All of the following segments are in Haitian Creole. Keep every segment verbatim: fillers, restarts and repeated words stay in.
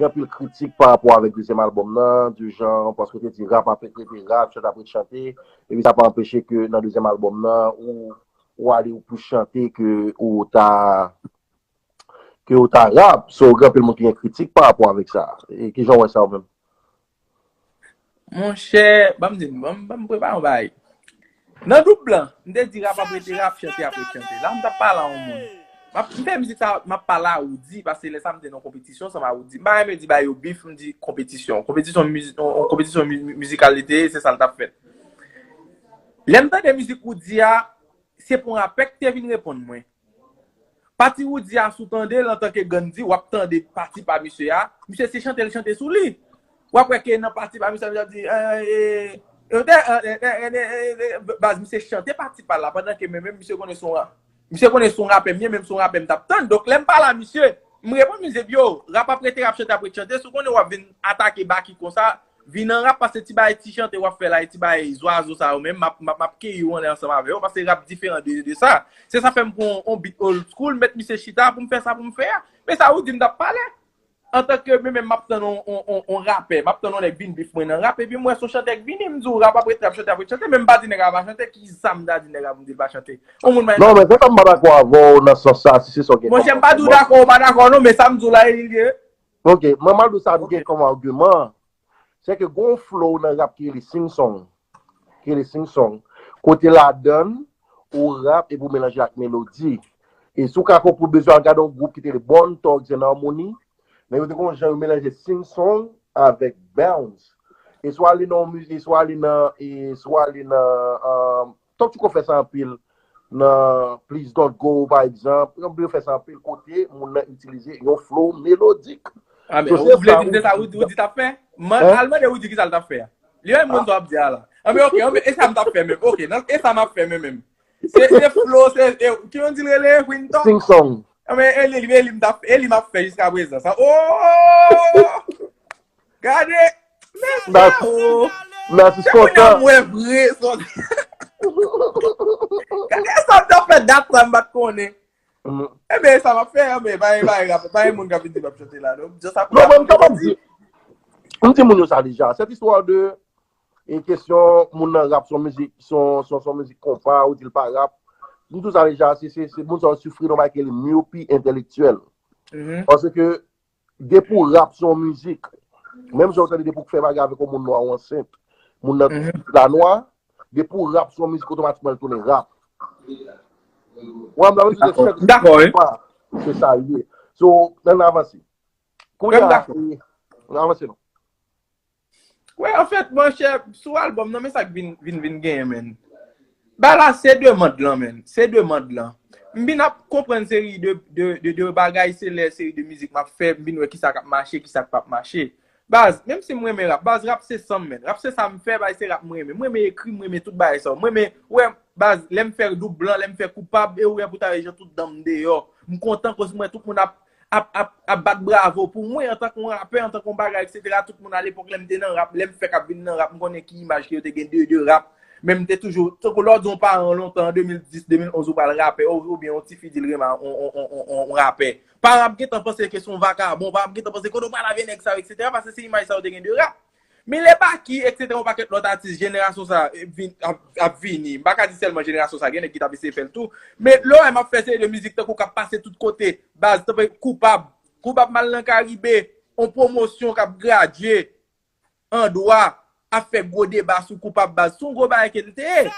gen anpil kritik pa rapò avèk dezyèm albòm nan, di jan, paske w te di rap ap rete rap, chante ap rete chante, epi sa pa anpeche ke nan dezyèm albòm nan, ou, ou ale ou plis chante ke ou ta, ke ou ta rap. So, gen anpil moun ki gen kritik pa rapò avèk sa. E kijan w wè sa ou menm? Monchè, ban m di n, ban m, ban m prepare yon bagay. Nan Doub Blan, m te di rap ap rete rap, chante ap rete chante. La, m t ap pale a yon moun. M ap, m fè mizik sa, m ap pale a Roody, paske lè sa m te nan konpetisyon ansanm a Roody. M pa renmen di bagay yo bif, m di konpetisyon. Konpetisyon, mizi, yon, yon konpetisyon mi- mi- mizikal li te ye, se sa l t ap fèt. Lè m tande mizik Roody a, se pa yon rapè ki te vin reponn mwen. Pati Roody a, si w tande l antanke Gandhi, w ap tande pati pa misye a. Misye se chante l chante sou li. W ap wè ke nan pati pa misye a, misye ap di, eh, eh, eh, eh, eh, eh, eh, eh, baz, misye chante pati pa l la, pandan ke mwen menm, misye konnen se yon ra- misye konnen se yon rapè m ye, menm se yon rapè m t ap tann. Donk, lè m pale a misye, m reponn misye, yo, rap ap rete rap, chante ap rete chante, si w konnen w ap vin atake Baky konsa, vin nan rap, paske ti bagay ti chante w ap fè la, e ti bagay zwazo sa yo menm, m ap, m ap, m ap keyi w anlè ansanm avè yo, paske rap diferan de, de sa. Se sa fè m pran yon, yon beat old school, m met misye chita pou m fè sa pou m fè a. Men sa ou di m t ap pale. Antanke mwen menm, m ap tann yon, yon, yon, yon rapè, m ap tann yon nèg vin bif mwen nan rap, epi m wè se yon chantè k vini, m di w rap ap rete ap chante, ap rete chante, men m pa di nèg la pa chante, ki sa m ta di nèg la pou m di l pa chante? Yon moun pa... Non, men se sa m pa dakò avè w nan sans sa, si se sa w gen kòm... Monchè, m pa di w dakò, ou pa dakò non, men sa m di w la, e li ye. Ok, mwen m al di w sa m gen kòm agiman. Se ke gen yon flow nan rap ki rele sing song. Ki rele sing song. Kote ladann, ou rap epi w melanje ak melodi. E si w ka konprann, ou bezwen al gade yon gwoup ki te rele Born Thugs and Harmony, men yo te gen yon jan yo melanje sing song avèk bounce. E si w ale nan yon mizik, e si w ale nan, e si w ale nan, um, Talk To Ko fè sa anpil, nan Please Don't Go, pa egzanp. Yo fè sa anpil kote moun nan itilize yon flow melodik. Ah, men ou vle di m se sa Roody t ap fè? Al mande Roody kisa l t ap fè a. Li menm konn sa w ap di a la. Anben, ok, anben, e sa m t ap fè menm. Ok, nan, e sa m ap fè menm menm. Se, se flow, se, e, ki yon di l rele? Quinton? Sing song. Anben, e li, e li m t ap, e li m ap fè jiska prezan. Sa, oh! Gade! Mèsi, oh! Mèsi, se kounye a m wè vre, sa. Gade sa m t ap fè dat sa m pa t konnen. Enben, sa m ap fè, enben, pa gen, pa gen moun k ap vin di m ap chante la, non. Just ap rap, non, men m kapab di, m di moun yo sa deja. Cette histoire de, e kesyon moun nan rap, se yon mizik, se yon, se yon, se yon mizik konpa, ou di l pa rap. M di w sa deja, se, se, se moun sa yo soufri nan bagay ki rele myopi entèlektyèl. Paske depi w rap se yon mizik. Menm jan w tande depi w fè bagay avèk yon moun nwa ou ansent, moun nan la nwa, depi w rap se yon mizik, otomatikman l tounen rap. Ou wè m la, m di se chèk pa, se sa l ye. So, ann avanse. Kounye a, ann avanse non. Wè, anfèt, monchè, sou albòm nan, men sa k vin, vin, vin genyen, menn. Bagay la, se demand lan, menn. Se demand lan. M vin ap konprann seri de, de, de, de bagay, se lè seri de mizik m ap fè, m vin wè kisa k ap mache, kisa k p ap mache. Baz, menm si m renmen rap, baz, rap se san m, menn. Rap se sa m fè, baz, se rap m renmen. M renmen ekri, m renmen tout bagay sa yo. M renmen, wè, baz, lè m fè Doub Blan, lè m fè Koupab, e ou wè pou ta wè jan tout dan m deyò. M kontan koz m wè tout moun ap ap, ap, ap bat bravo pou mwen antanke yon rapè, antanke yon bagay, etsetera. Tout moun alepòk, lè m te nan rap, lè m fèk ap vin nan rap, m konnen ki imaj ke yo te gen de, de rap. Men m te toujou, tankou lè w di yon paran lontan, an de mil dis, de mil onz, ou pral rapè, ou, oubyen yon tifi di l renmen yon, yon, yon, yon, yon, yon rapè. Paran ap gentan panse ke se yon vakabon, paran ap gentan panse kote w pral avè nèg sa yo, etsetera, paske se imaj sa yo te gen de rap. Men lè Baky, etsetera, yon pakèt lòt atis, jenerasyon sa, e, vin, ap, ap vini. M pa ka di sèlman jenerasyon sa, gen nèg ki t ap eseye fè l tou. Men lè w wè m ap fè seri de mizik tankou k ap pase tout kote, baz, tankou Koupab. Koupab m al nan Karibe, yon pwomosyon k ap gradye an dwa, ap fè gwo deba sou Koupab, baz. Se yon gwo bagay ke l te ye.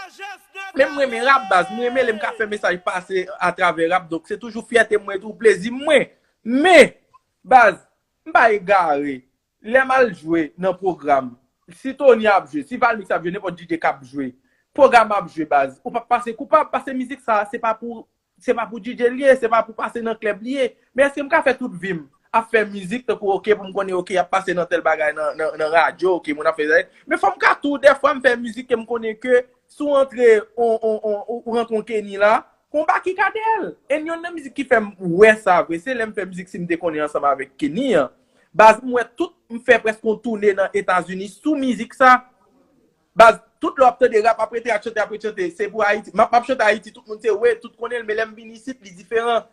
Men m renmen rap, baz. M renmen lè m ka fè mesaj pase atravè rap. Donk, se toujou fyète mwen tou, plezi mwen. Men, baz, m pa egare. Lè m al jwe nan pwogram, si Tony ap jwe, si Valmix ap jwe, nenpòt DJ k ap jwe, pwogram ap jwe, baz, ou p ap pase Koupab, paske mizik sa, se pa pou, se pa pou DJ l ye, se pa pou pase nan klèb li ye. Men èske m ka fè tout vi m ap fè mizik tankou, ok, pou m konnen, ok, y ap pase nan tèl bagay nan, nan, nan radyo, ok, moun ap fè zay. Men fò m ka tou, dèfwa m fè mizik ke m konnen ke si w antre, on, on, on, ou rantre yon Kenny la, konba ki ka dèyè l. E yonn nan mizik ki fè m wè sa vre, se lè m fè mizik Si m te konnen ansanm avèk Kenny an. Baz, m wè tout, m fè prèske yon toune nan Etazini sou mizik sa. Baz, tout lè w ap tande rap, ap rete ap chante, ap rete chante, se pou Ayiti. M ap, m ap chante Ayiti, tout moun se wi, tout konnen l, men lè m vin isit, li diferan.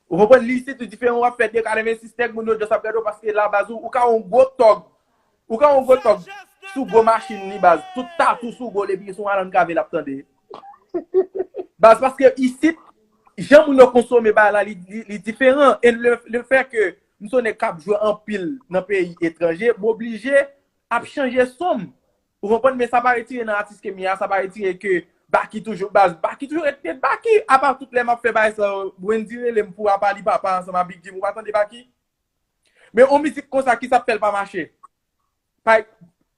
Ou konprann? Li isit, li diferan, w ap fè de katrevensis nèg, moun yo just ap gade w paske la baz ou, ou ka yon gwo tòg. Ou ka yon gwo tòg sou gwo machin li baz. Tout tatou sou gwo l epi sou Alan Cave l ap tande. Baz, paske isit, jan moun yo konsome bagay la, li, li, li diferan. E le, le fè ke m se yon nèg k ap jwe anpil nan peyi etranje, m oblije ap chanje son m. Ou konprann? Men sa pa retire nan atis ke m ye a, sa pa retire ke Baky toujou, baz, Baky toujou rete Baky. Apa tout lè m ap fè bagay sa yo, Wendy rele m pou apa li papa ansanm ak Big Jim, ou pa tande Baky? Men yon mizik konsa, ki sa k fè l pa mache? Pa,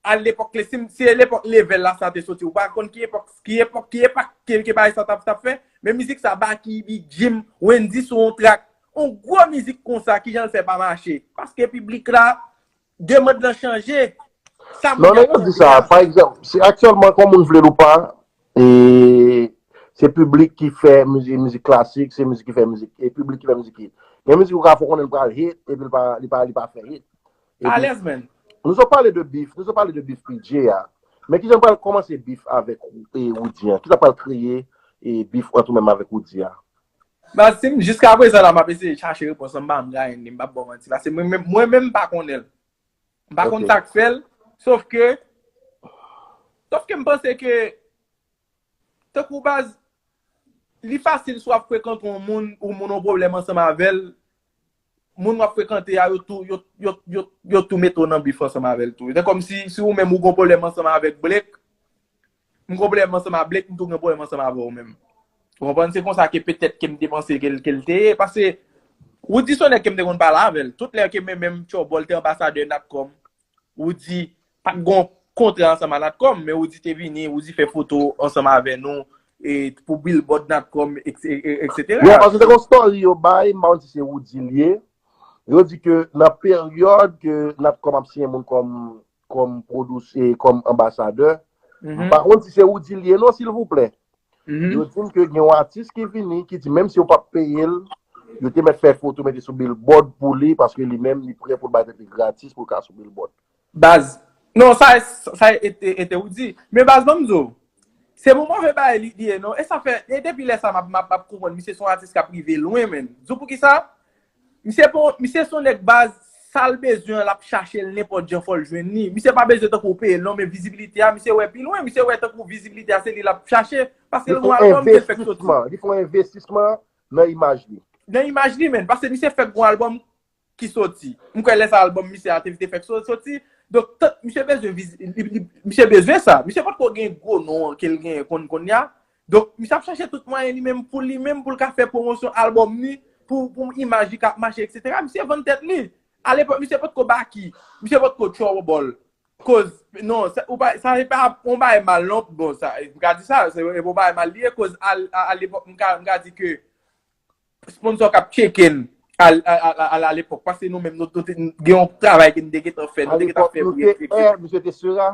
a lepòk, le, si, si lepòk Level la sa te soti, ou pa konn ki epòk, ki epòk, ki epak ke, ke bagay sa t ap, t ap fè? Men mizik sa, Baky, Big Jim, Wendy sou yon trak. Yon gwo mizik konsa, kijan l fè pa mache? Paske piblik la, demann lan chanje. Sa moun Non, yo men yo di sa. Pa egzanp, si aktyèlman, kon moun vle l ou pa, e, se piblik ki fè mizik, mizik klasik, se mizik ki fè mizik, e piblik ki fè mizik hit. Gen mizik ou ka fè konnen l pral hit, epi l pa, li pa, li pa fè hit. Epi, Alèz, man. Nou sot pale de bif, nou sot pale de bif P J a. Men kijan pral kòmanse bif avèk e, Roody an? Ki sa pral kreye e, bif ant ou menm avèk Roody a? Baz, si m, jiska prezan la, m ap eseye chache repons lan, m pa m gaye li, m p ap ba w manti. Paske mwen menm, mwen menm, m pa konnen l. M pa konn Ok. Sa k fè l, sof ke, sof ke m panse ke, tankou baz, li fasil si w ap frekante yon moun, ou moun yon pwoblèm ansanm avè l, moun w ap frekante a, yo tou, yo, yo, yo, yo tou mete w nan bif ansanm avè l tou. Se kòmsi, si ou menm ou gon pwoblèm ansanm avèk Blake, m gon pwoblèm ansanm a Blake, m tou gen pwoblèm ansanm avè w menm. Ou konprann? Se konsa ke petèt ke m te panse ke l, ke l te ye. Paske Roody se yon nèg ke m te konn pale avè l. Tout lè ke men menm Tchòbòl te anbasadè Natcom, Roody pa t gon kontra ansanm a Natcom, men Roody te vini, Roody fè foto ansanm avè nou, e, pou billboard Natcom, et cetera. Yeah, paske te gon story yo bay, m pa konn si se Roody l ye. Yo di ke nan peryòd ke Natcom ap siyen moun kòm, kòm pwodisè, kòm anbasadè, m pa konn si se Roody l ye non, silvouplè. Yo di m ke gen yon atis ki vini, ki di menm si yo p ap peye l, yo te mèt fè foto mete sou billboard pou li, paske li menm, li prè pou l bay tèt li gratis pou l ka sou billboard. Baz. Non, sa, sa e te, e te ou di. Men baz, ban m di w, se pou move bagay li, li ye, non. E sa fè, e depi lè sa, m ap, m ap, m ap konprann, misye se yon atis k ap rive lwen, menn. Di w poukisa? Misye pa, misye se yon nèg baz, sa l bezwen an, l ap chache l nenpòt jan fò l jwenn li. Misye pa bezwen tankou w peye l, non, men vizibilite a, misye wè pi lwen, misye wè tankou vizibilite a, se li l ap chache. Paske l gon albòm ki fèk soti. Li fè yon envestisman nan imaj li. Nan imaj li, menn. Paske misye fèk gon albòm ki soti. M kwè lè sa albòm misye a te, te fèk so-, soti. Donk, tan, misye bezwen viz-, li, li, misye bezwen sa. Misye potko gen gwo non an ke l genyen konn, konnya. Donk, misye ap chache tout mwayen li menm pou li menm, pou l ka fè pwomosyon albòm li, pou, pou imaj li ka ap mache, et cetera. Misye vann tèt li. Alepòk, misye potko Baky. Misye potko Tchòbòl. Koz, non, sa, ou pa, sa se pa yon bagay mal non, bon, sa, m ka di sa, se, se yon bagay mal li ye, koz al, a, alepòk, m ka, m ka di ke sponsò k ap tcheke n al, al, al, al, alepòk, paske nou menm, nou, nou te, gen yon travay ke n te gentan fè, nou te gentan fè pou yo tcheke. Misye te sera?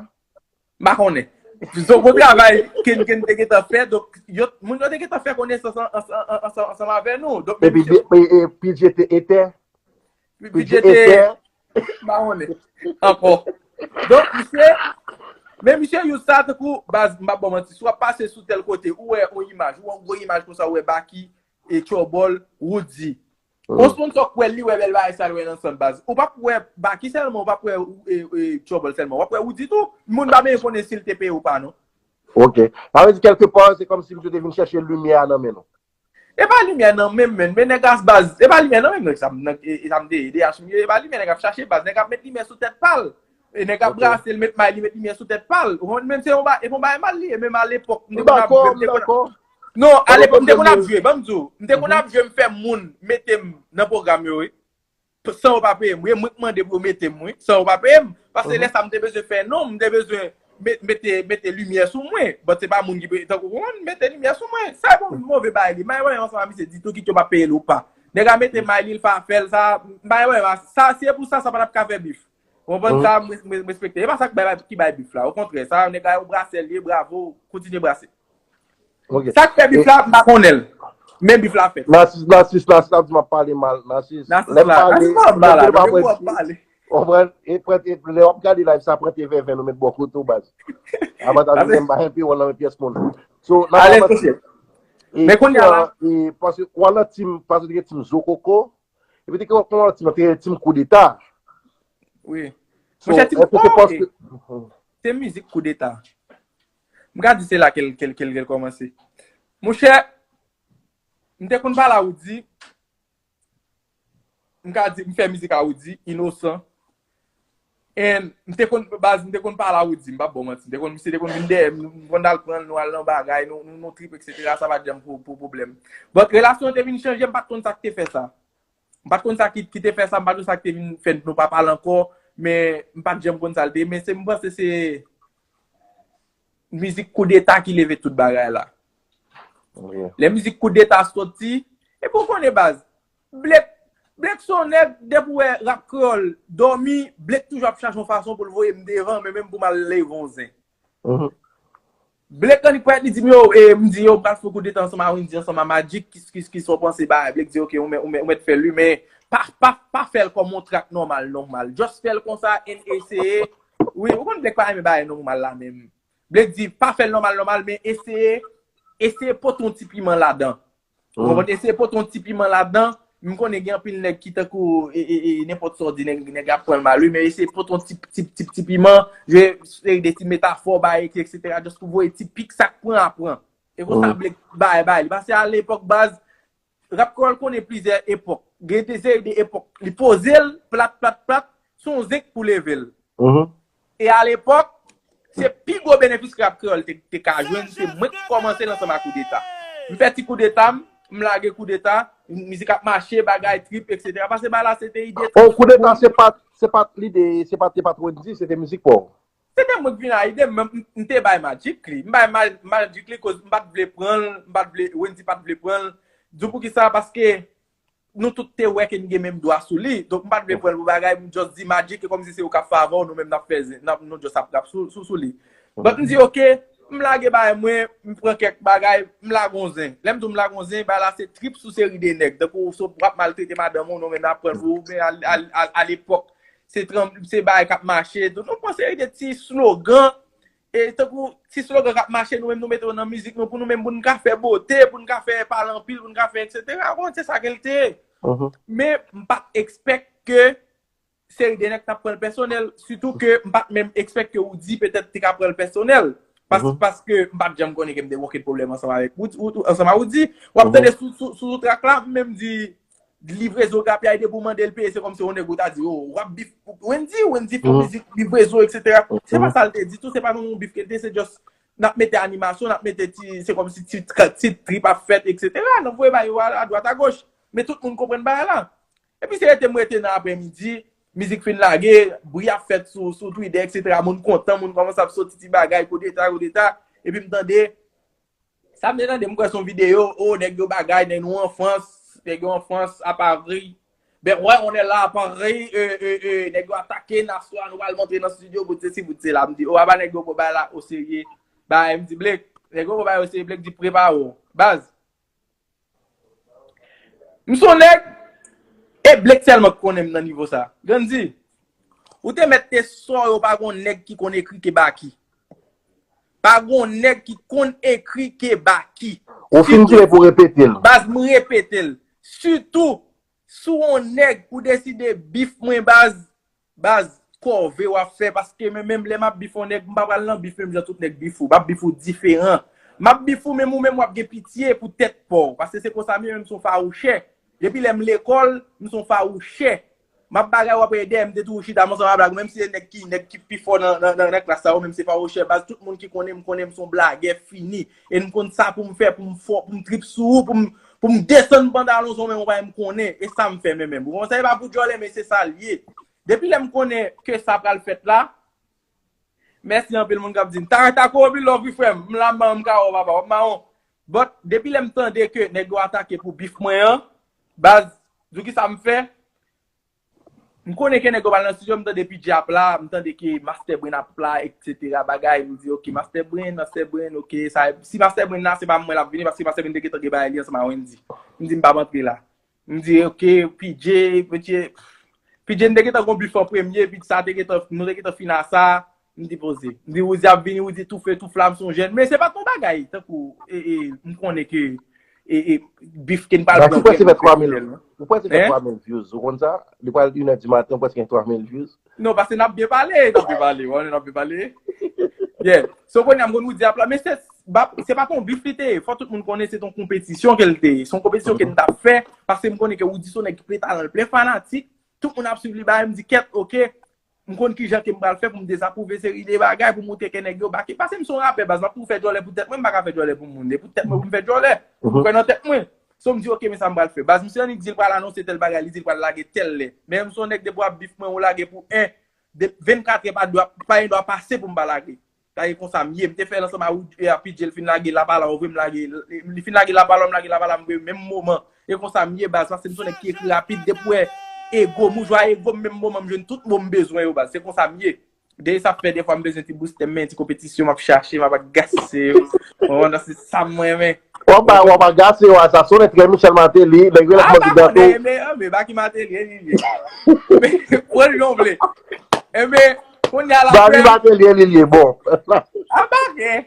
M pa konnen. Se yon gwo travay ke, ke n te gentan fè, donk, yo, moun yo te gentan fè konesans an, an, an, ansanm, ansanm avè nou. Donk, men Epi, misye e, e, P J te etè? P J te, m pa konnen ankò. Donk, misye, men misye, yo sa, tankou, baz, m pa ba w manti, si w ap pase sou tèl kote, ou wè yon imaj, ou wè yon gwo imaj konsa, ou wè Baky, e, Tchòbòl, Roody. Yon sponsò k wè l, li wè bèl bagay sa, l wè nan sant, baz. Ou p ap wè Baky sèlman, ou p ap wè, e, e, Tchòbòl sèlman, w ap wè Roody tou. Moun pa menm konnen si l te peye ou pa, non. Ok. Sa vle di, kèlkepa, se kòmsi misye te vin chèche limyè a nan men nou. E pa limyè nan men m, menn, men nèg a baz. E pa limyè nan men m, nèg sa, m nan, e, e sa m te ye, D H m ye, e pa limyè nèg ap chache, baz. Nèg ap met limyè sou tèt pa l. E nèg ap brase l, met may li, met limyè sou tèt pa l. Ou konprann? Menm se yon ba-, e pa yon bagay mal li ye, menm alepòk, m te konn ap jwe, m te konn ap, non, alepòk, m te konn ap jwe, ban m di w, m te konn ap jwe, m fè moun mete m nan pwogram yo, wi. San yo pa peye m, wi, mwen k mande pou yo mete m, wi, san yo pa peye m. Paske lè sa m te bezwen fè non, m te bezwen met-, mete, mete limyè sou mwen. But se pa moun ki pe-, tankou, ou konprann, mete limyè sou mwen. Sa e yon move bagay li. M pa gen pwoblèm ansanm ak misye ditou, kit yo pa peye l ou pa. Nèg a mete may li, l pa fè l, sa, m pa gen pwoblèm ak sa, si e pou sa, sa pa t ap ka fè bif. Ou konprann sa, m, m, m respekte. E pa sa k bay, ki bay bif la. Okontrè, sa, nèg a, yo brase l ye, bravo, kontinye brase. Sa k fè bif la, m pa konnen l. Men bif la fèt. Nasis, Nasis, Nasis ap di m ap pale mal. Nasis, lè m pale, lè m pale, w ap pale. Konprann? E pran, e lè w ap gade live sa, pran te vèvè nou met bò kote w, baz. Avantaj ou gen m pa enpe w nan men pyès moun. So, n ap avanse. Men kounye a la, e, paske w al nan tim, paske te gen tim Zo Koko, epi te gen yon lòt tim, te gen tim Koudeta. Wi. So, monchè, tim, èske se paske se mizik Koudeta. M ka di se la ke l, ke l, ke l, ke l kòmanse. Monchè, m te konn pale a Roody, m ka di, m fè mizik a Roody, Inosan. And m te konn, baz, m te konn pale a Roody, m p ap ba w manti. M te konn, misye te konn vin dèyè m, m konn al pran l, nou al nan bagay, nou, nou, nou trip, et cetera. Sa pa t janm pou, pou pwoblèm. But relasyon an te vin chanje, m pa t konn sa k te fè sa. M pa t konn sa ki, ki te fè sa, m pa t konn sa ki te vin fè nou pa pale ankò, men m pa t janm konn sa l te ye, men se, m panse se mizik Koudeta ki leve tout bagay la. Lè mizik Koudeta soti, epi w konnen baz, Blake, Blake se yon nèg, depi w wè rap kreyòl dòmi, Blake toujou ap chache yon fason pou l voye m devan, men menm pou m al leve yon zen. Blake annik parèt, li di m, yo, e, m di, yo, m pral fè Koudeta ansanm a Wendy, ansanm a Magic, ki, ki, ki sa w panse bagay? Blake di, ok, ou mèt, ou mèt, ou mèt fè l, wi, men pa, pa, pa fè l kòm yon track nòmal, nòmal. Just fè l konsa, and eseye. Wi, ou konn Blake pa renmen bagay nòmal la menm. Blake di, pa fè l nòmal, nòmal, men eseye, eseye pote yon ti piman ladan. Ou konprann? Eseye pote yon ti piman ladan. M konnen gen anpil nèg ki tankou, e, e, e, nenpòt sa w di, nèg, nèg ap pran l mal, wi, men eseye pote yon ti, ti, ti, ti piman, jwe seri de ti metafò, bay, et cetera, just pou voye ti pik sa k pran a pran. E konsa Blake bay, bay li. Paske a lepòk, baz, rap kreyòl konnen plizyè epòk. Gen de seri de epòk. Li poze l, plat, plat, plat, se yon zen k pou leve l. E alepòk, se pi gwo benefis ke rap kreyòl te, te ka jwenn, se mwen ki kòmanse l ansanm ak Koudeta. M fè ti Koudeta m, m lage Koudeta, mizik ap mache, bagay trip, et cetera. Paske bagay la se te ide. Oh, Koudeta se pa, se pa lide, se pa, te pa t Wendy, se te mizik pa w. Se te mwen ki vin a ide, men m, m te bay Magic li. M bay Ma-, Magic li koz m pa t vle pran l, m pa t vle, Wendy pa t vle pran l. Di w poukisa? Paske nou tout te wè ke n gen menm dwa sou li. Donk, m pa t vle pran l pou bagay, m just di Magic, e kòmsi se ou k ap fè avè w, nou menm n ap fè zen, n ap, nou just ap rap sou, sou, sou li. But m di, ok, m lage bagay mwen, m pran kèk bagay, m lage yon zen. Lè m di w m lage yon zen, bagay la se trip sou seri de nèg. Tankou w ap maltrete madanm ou, nou menm n ap pran l pou ou, men a, a, a, a lepòk, se tranm-, se bagay k ap mache. Donk, nou pran seri de ti slogan, e tankou ti slogan k ap mache, nou menm nou mete yo nan mizik nou, pou nou menm, pou n ka fè bote, pou n ka fè pale anpil, pou n ka fè et cetera. Ou konprann, se sa ke l te ye. Men m pa t expect ke seri de nèg t ap pran l pèsonèl, sitou ke m pa t menm expect ke Roody petèt te ka pran l pèsonèl. Pas-, paske m pa t janm konnen ke m te gen okenn pwoblèm ansanm avèk Roody, ansanm a Roody. W ap tande sou, sou, sou track la, m menm di, livrezo k ap peye depi w mande l peye, se kòmsi yon nèg ou ta di, oh, w ap bif Wendy, Wendy fè mizik, livrezo, et cetera. Se pa sa l te di tou, se pa menm yon bif ke l te, se just, n ap mete animasyon, n ap mete ti, se kòmsi ti, ti trip ap fèt, et cetera. N ap voye bagay yo a, a dwat, a goch. Men tout moun konprann bagay la. Epi se rete m rete nan aprèmidi, mizik fin lage, bri ap fèt sou, sou Twitter, et cetera. Moun kontan, moun kòmanse ap soti ti bagay, Koudeta, Koudeta. Epi m tande, sa m te tande, m kwè se yon videyo, oh, nèg yo bagay, nèg nou an Frans, nèg yo an Frans, a Paris. Ben, ouais, on est là à Paris, euh, euh, euh, nèg yo atake n aswè a, nou pral montre nan studio, bout se si, bout se la. M di, oh, aba nèg yo pran bagay la oserye. Bay, m di, Blake, nèg yo pran bagay oserye, Blake di, prepare w. Baz, m se yon nèg, e Blake sèlman k konnen m nan nivo sa. Grandy, ou te mèt te sò yo pa gon nèg ki konn ekri ke Baky. Pa gon nèg ki konn ekri ke Baky. Ou fin tire pou repete l. Baz, m repete l. Sitou, si w yon nèg, ou deside bif mwen, baz, baz, kòve w ap fè, paske men menm lè m ap bif yon nèg, m pa pral nan bif menm jan tout nèg bif ou. M ap bif ou diferan. M ap bif ou, menm ou menm w ap gen pitye pou tèt pa w, paske se konsa m ye, menm si w fawouchè. Depi lè m lekòl, m se yon fawouchè. M ap bagay, w ap ede, m te toujou chita, m ansanm a blag, menm si se nèg ki, nèg ki pi fò nan, nan, nan, nan klas sa yo, menm se fawouchè, baz, tout moun ki konnen m, konnen m se yon blagè fini. E m konn sa pou m fè, pou m fò, pou m trip sou ou, pou m, pou m desann pantalon sou ou, menm ou pa menm konnen. E sa m fè, men menm. Ou konn sa, e pa pou djòlè, men se sa l ye. Depi lè m konnen ke sa pral fèt la, mèsi anpil moun k ap di m, "Tara, Tako, anpil love, wi, frè m. M la, m ka wè w, papa, w ap mawon." But, depi lè m tande ke nèg yo atake pou bif mwen an, baz, di w ki sa m fè? M konnen ke nèg yo pral nan studio, m tande P J ap la, m tande ke Master Brain ap la, et cetera. Bagay, m di, "Ok, Master Brain, Master Brain, ok, sa, si Master Brain la, se pa mwen l ap vini, paske Master Brain te gentan gen bagay li ansanm a Wendy." M di, "M p ap antre la." M di, "Ok, P J, P J, P J, m te gentan gon bif an premye, epi sa te gentan, nou te gentan fin a sa." M di, "Poze." M di, "Roody ap vini, Roody toufe, tou flam, se yon jèn." Men se pa t yon bagay, tankou, e, e, m konnen ke e, e, bif ke n pral pran vrèman pèsonèlman. Ou prèske fè twa mil views, ou konn sa? Li pral inè di maten, ou prèske gen twa mil views. Non, paske n ap byen pale, n ap byen pale, wè, n ap byen pale. Yeah. So, kounye a, m konn Roody ap la, men se, se pa t yon bif li te ye. Fò tout moun konnen se t yon konpetisyon ke l te ye. Se yon konpetisyon ke n t ap fè, paske m konnen ke Roody se yon nèg ki plen talan, l plen fanatik. Tout moun ap swiv li, ba m di, kèt, oke. M konn kijan ke m pral fè pou m dezapwouve seri de bagay, pou montre ke nèg yo bake. Paske m se yon rapè, baz, m ap tou fè djòlè pou tèt mwen, m pa ka fè djòlè pou moun. E pou tèt mwen pou m fè djòlè. M kwè nan tèt mwen. So m di, oke, men sa m pral fè. Baz, misye annik di l pral anonse tèl bagay, li di l pral lage tèl lè. Men m se yon nèg depi w ap bif mwen, ou lage pou en, de, vennkatrè pa dwa, pa gen dwa pase pou m pa lage. Sa e konsa m ye. M te fè l ansanm a Wood, e a P J, l fin lage Lapala, ou vre m lage, li fin lage Lapala, m lage Lapala, m vre menm moman. E konsa m ye, baz, paske m se yon nèg ki ekri rapid, depi w wè ego m, ou jwa ego m, menm moman m jwenn tout mo m bezwen yo, baz. Se konsa m ye. Dèyè sa fè defwa m bezwen ti boost m, men ti konpetisyon m ap chache, m ap agase yo. Ou konprann, se sa mwen renmen. W ap ba, w ap agase yo, asasonnen trè Michel Martelly, nèg yo lè manje gato. Enben, enben, Baky Martelly, e li li. Pran l jan w vle. Enben, kounye a la, Baky Martelly, e li li, bon. A Baky,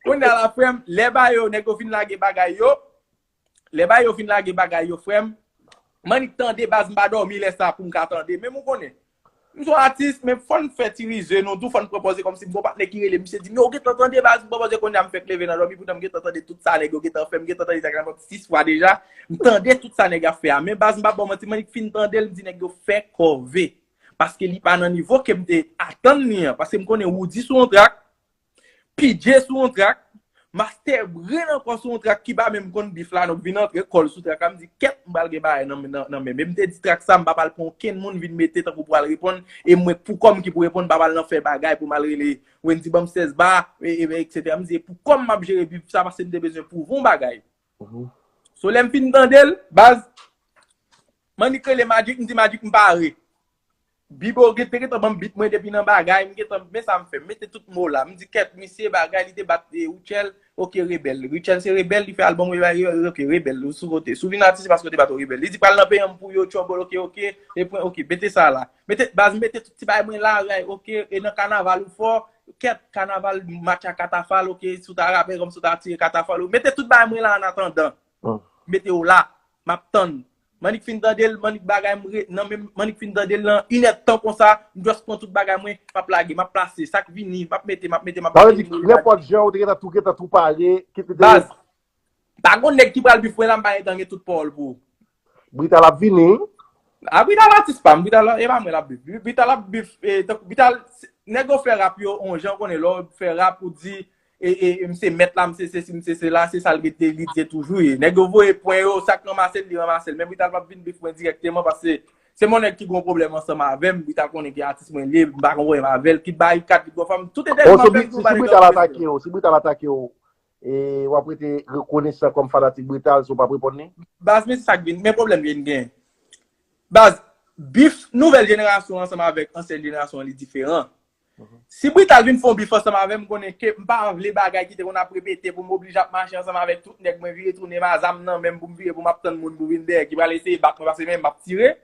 kounye a la, frè m, lè ba yo, nèg yo fin lage bagay yo, lè ba yo fin lage bagay yo, frè m, m annik tande, baz, m pa dòmi lè sa pou m ka tande. Men m konnen, m se yon atis, men fò n fè ti rize nou tou, fò n pran pòz kòmsi m gon patnè ki rele, misye di m, yo, w gentan tande, baz, m pran pòz kounye a m fèk leve nan dòmi, poutan m gentan tande tout sa nèg yo gentan fè, m gentan tande sa gentan fè sis fwa deja, m tande tout sa nèg ap fè a, men baz, m pa ba w manti, m annik fin tande l, m di nèg yo fè kòve, paske li pa nan nivo ke m te atann li an, paske m konnen Roody sou yon trak, P J sou yon trak, Master Brain ankò sou yon trak ki pa menm konn bif la, donk vin antre kò l sou trak la, m di, kèt, m pral gen bagay nan, nan, nan men m. E m te di trak sa, m pa pral pran okenn moun vin mete tankou pral reponn, e mwen pou kò m ki pou reponn, m pa pral nan fè bagay pou m al rele Wendy ban m sèz ba, e, e, etsetera. M di, e pou kò m m ap jere bif sa, paske m te bezwen pwouve yon bagay. So, lè m fin tande l, baz, m annik rele Magic, m di, Magic, m pare. Bibo gen te gentan ban m beat mwen depi nan bagay, m gentan, men sa m fè, m mete tout mo la. M di, kèt, misye bagay, li te bat, e, Rutshelle, oke, Rebèl. Rutshelle se Rebèl, li fè albòm, oke, Rebèl, ou sou kote. Si w vin atis, se paske w te bat yon Rebèl. Li di, pral nan peyi an pou yo, Trouble, oke, oke, e pwen, oke, mete sa la. Mete, baz, mete tout ti bagay mwen la, oke, e nan kanaval ou fò, kèt, kanaval, match a katafal, oke, si w ta rapè kòm si w ta tire katafal, ou mete tout bagay mwen la an atandan. Mete yo la, m ap tann. M annik fin tande l, m annik bagay m re, nan menm, m annik fin tande l nan inèdtan konsa, m just pran tout bagay mwen, m ap lage, m ap plase, sa k vini, m ap mete, m ap mete, m ap mete. Sa vle di, nenpòt jan ou te gentan tou, gentan tou pare, ki te te. Baz, pa gon nèg ki pral bif mwen la, m pa gentan gen tout pawòl pou ou. Brital ap vini. A, Brital atis pa m, Brital, e pa mwen l ap bif. Brital ap bif, e, tankou, Brital, nèg yo fè rap yo, on jan konnen, lè w fè rap, ou di, e, e, e, m se mèt la, m se sesi, m se sela, se sa l rete, li te toujou ye. Nèg yo voye pwen yo, sa k ranmase l, li ranmase l. Men Brital p ap vin bif mwen dirèkteman, paske se yon nèg ki gon pwoblèm ansanm avè m, Brital konnen ki atis mwen li ye, m pa gon pwoblèm avè l, kit Barikat, kit Gwòfòm, tout entèvyou m ap fè m tou, pa nèg yo ap bif mwen. Si Brital atake w, e w ap rete rekonesan kòm fanatik Brital si w p ap reponn li? Baz, men se sa k vin, men pwoblèm vin gen. Baz, bif nouvèl jenerasyon ansanm avèk ansyen jenerasyon an, li diferan. Si Brital vin fè yon bif ansanm avè m, m konnen ke m pa vle bagay ki te konn ap repete pou m oblije ap mache ansanm avèk tout nèg mwen, vire tounen, m a zam nan men m pou m vire pou m ap tann moun pou vin dèyè ki pral eseye bat mwen paske men m ap tire.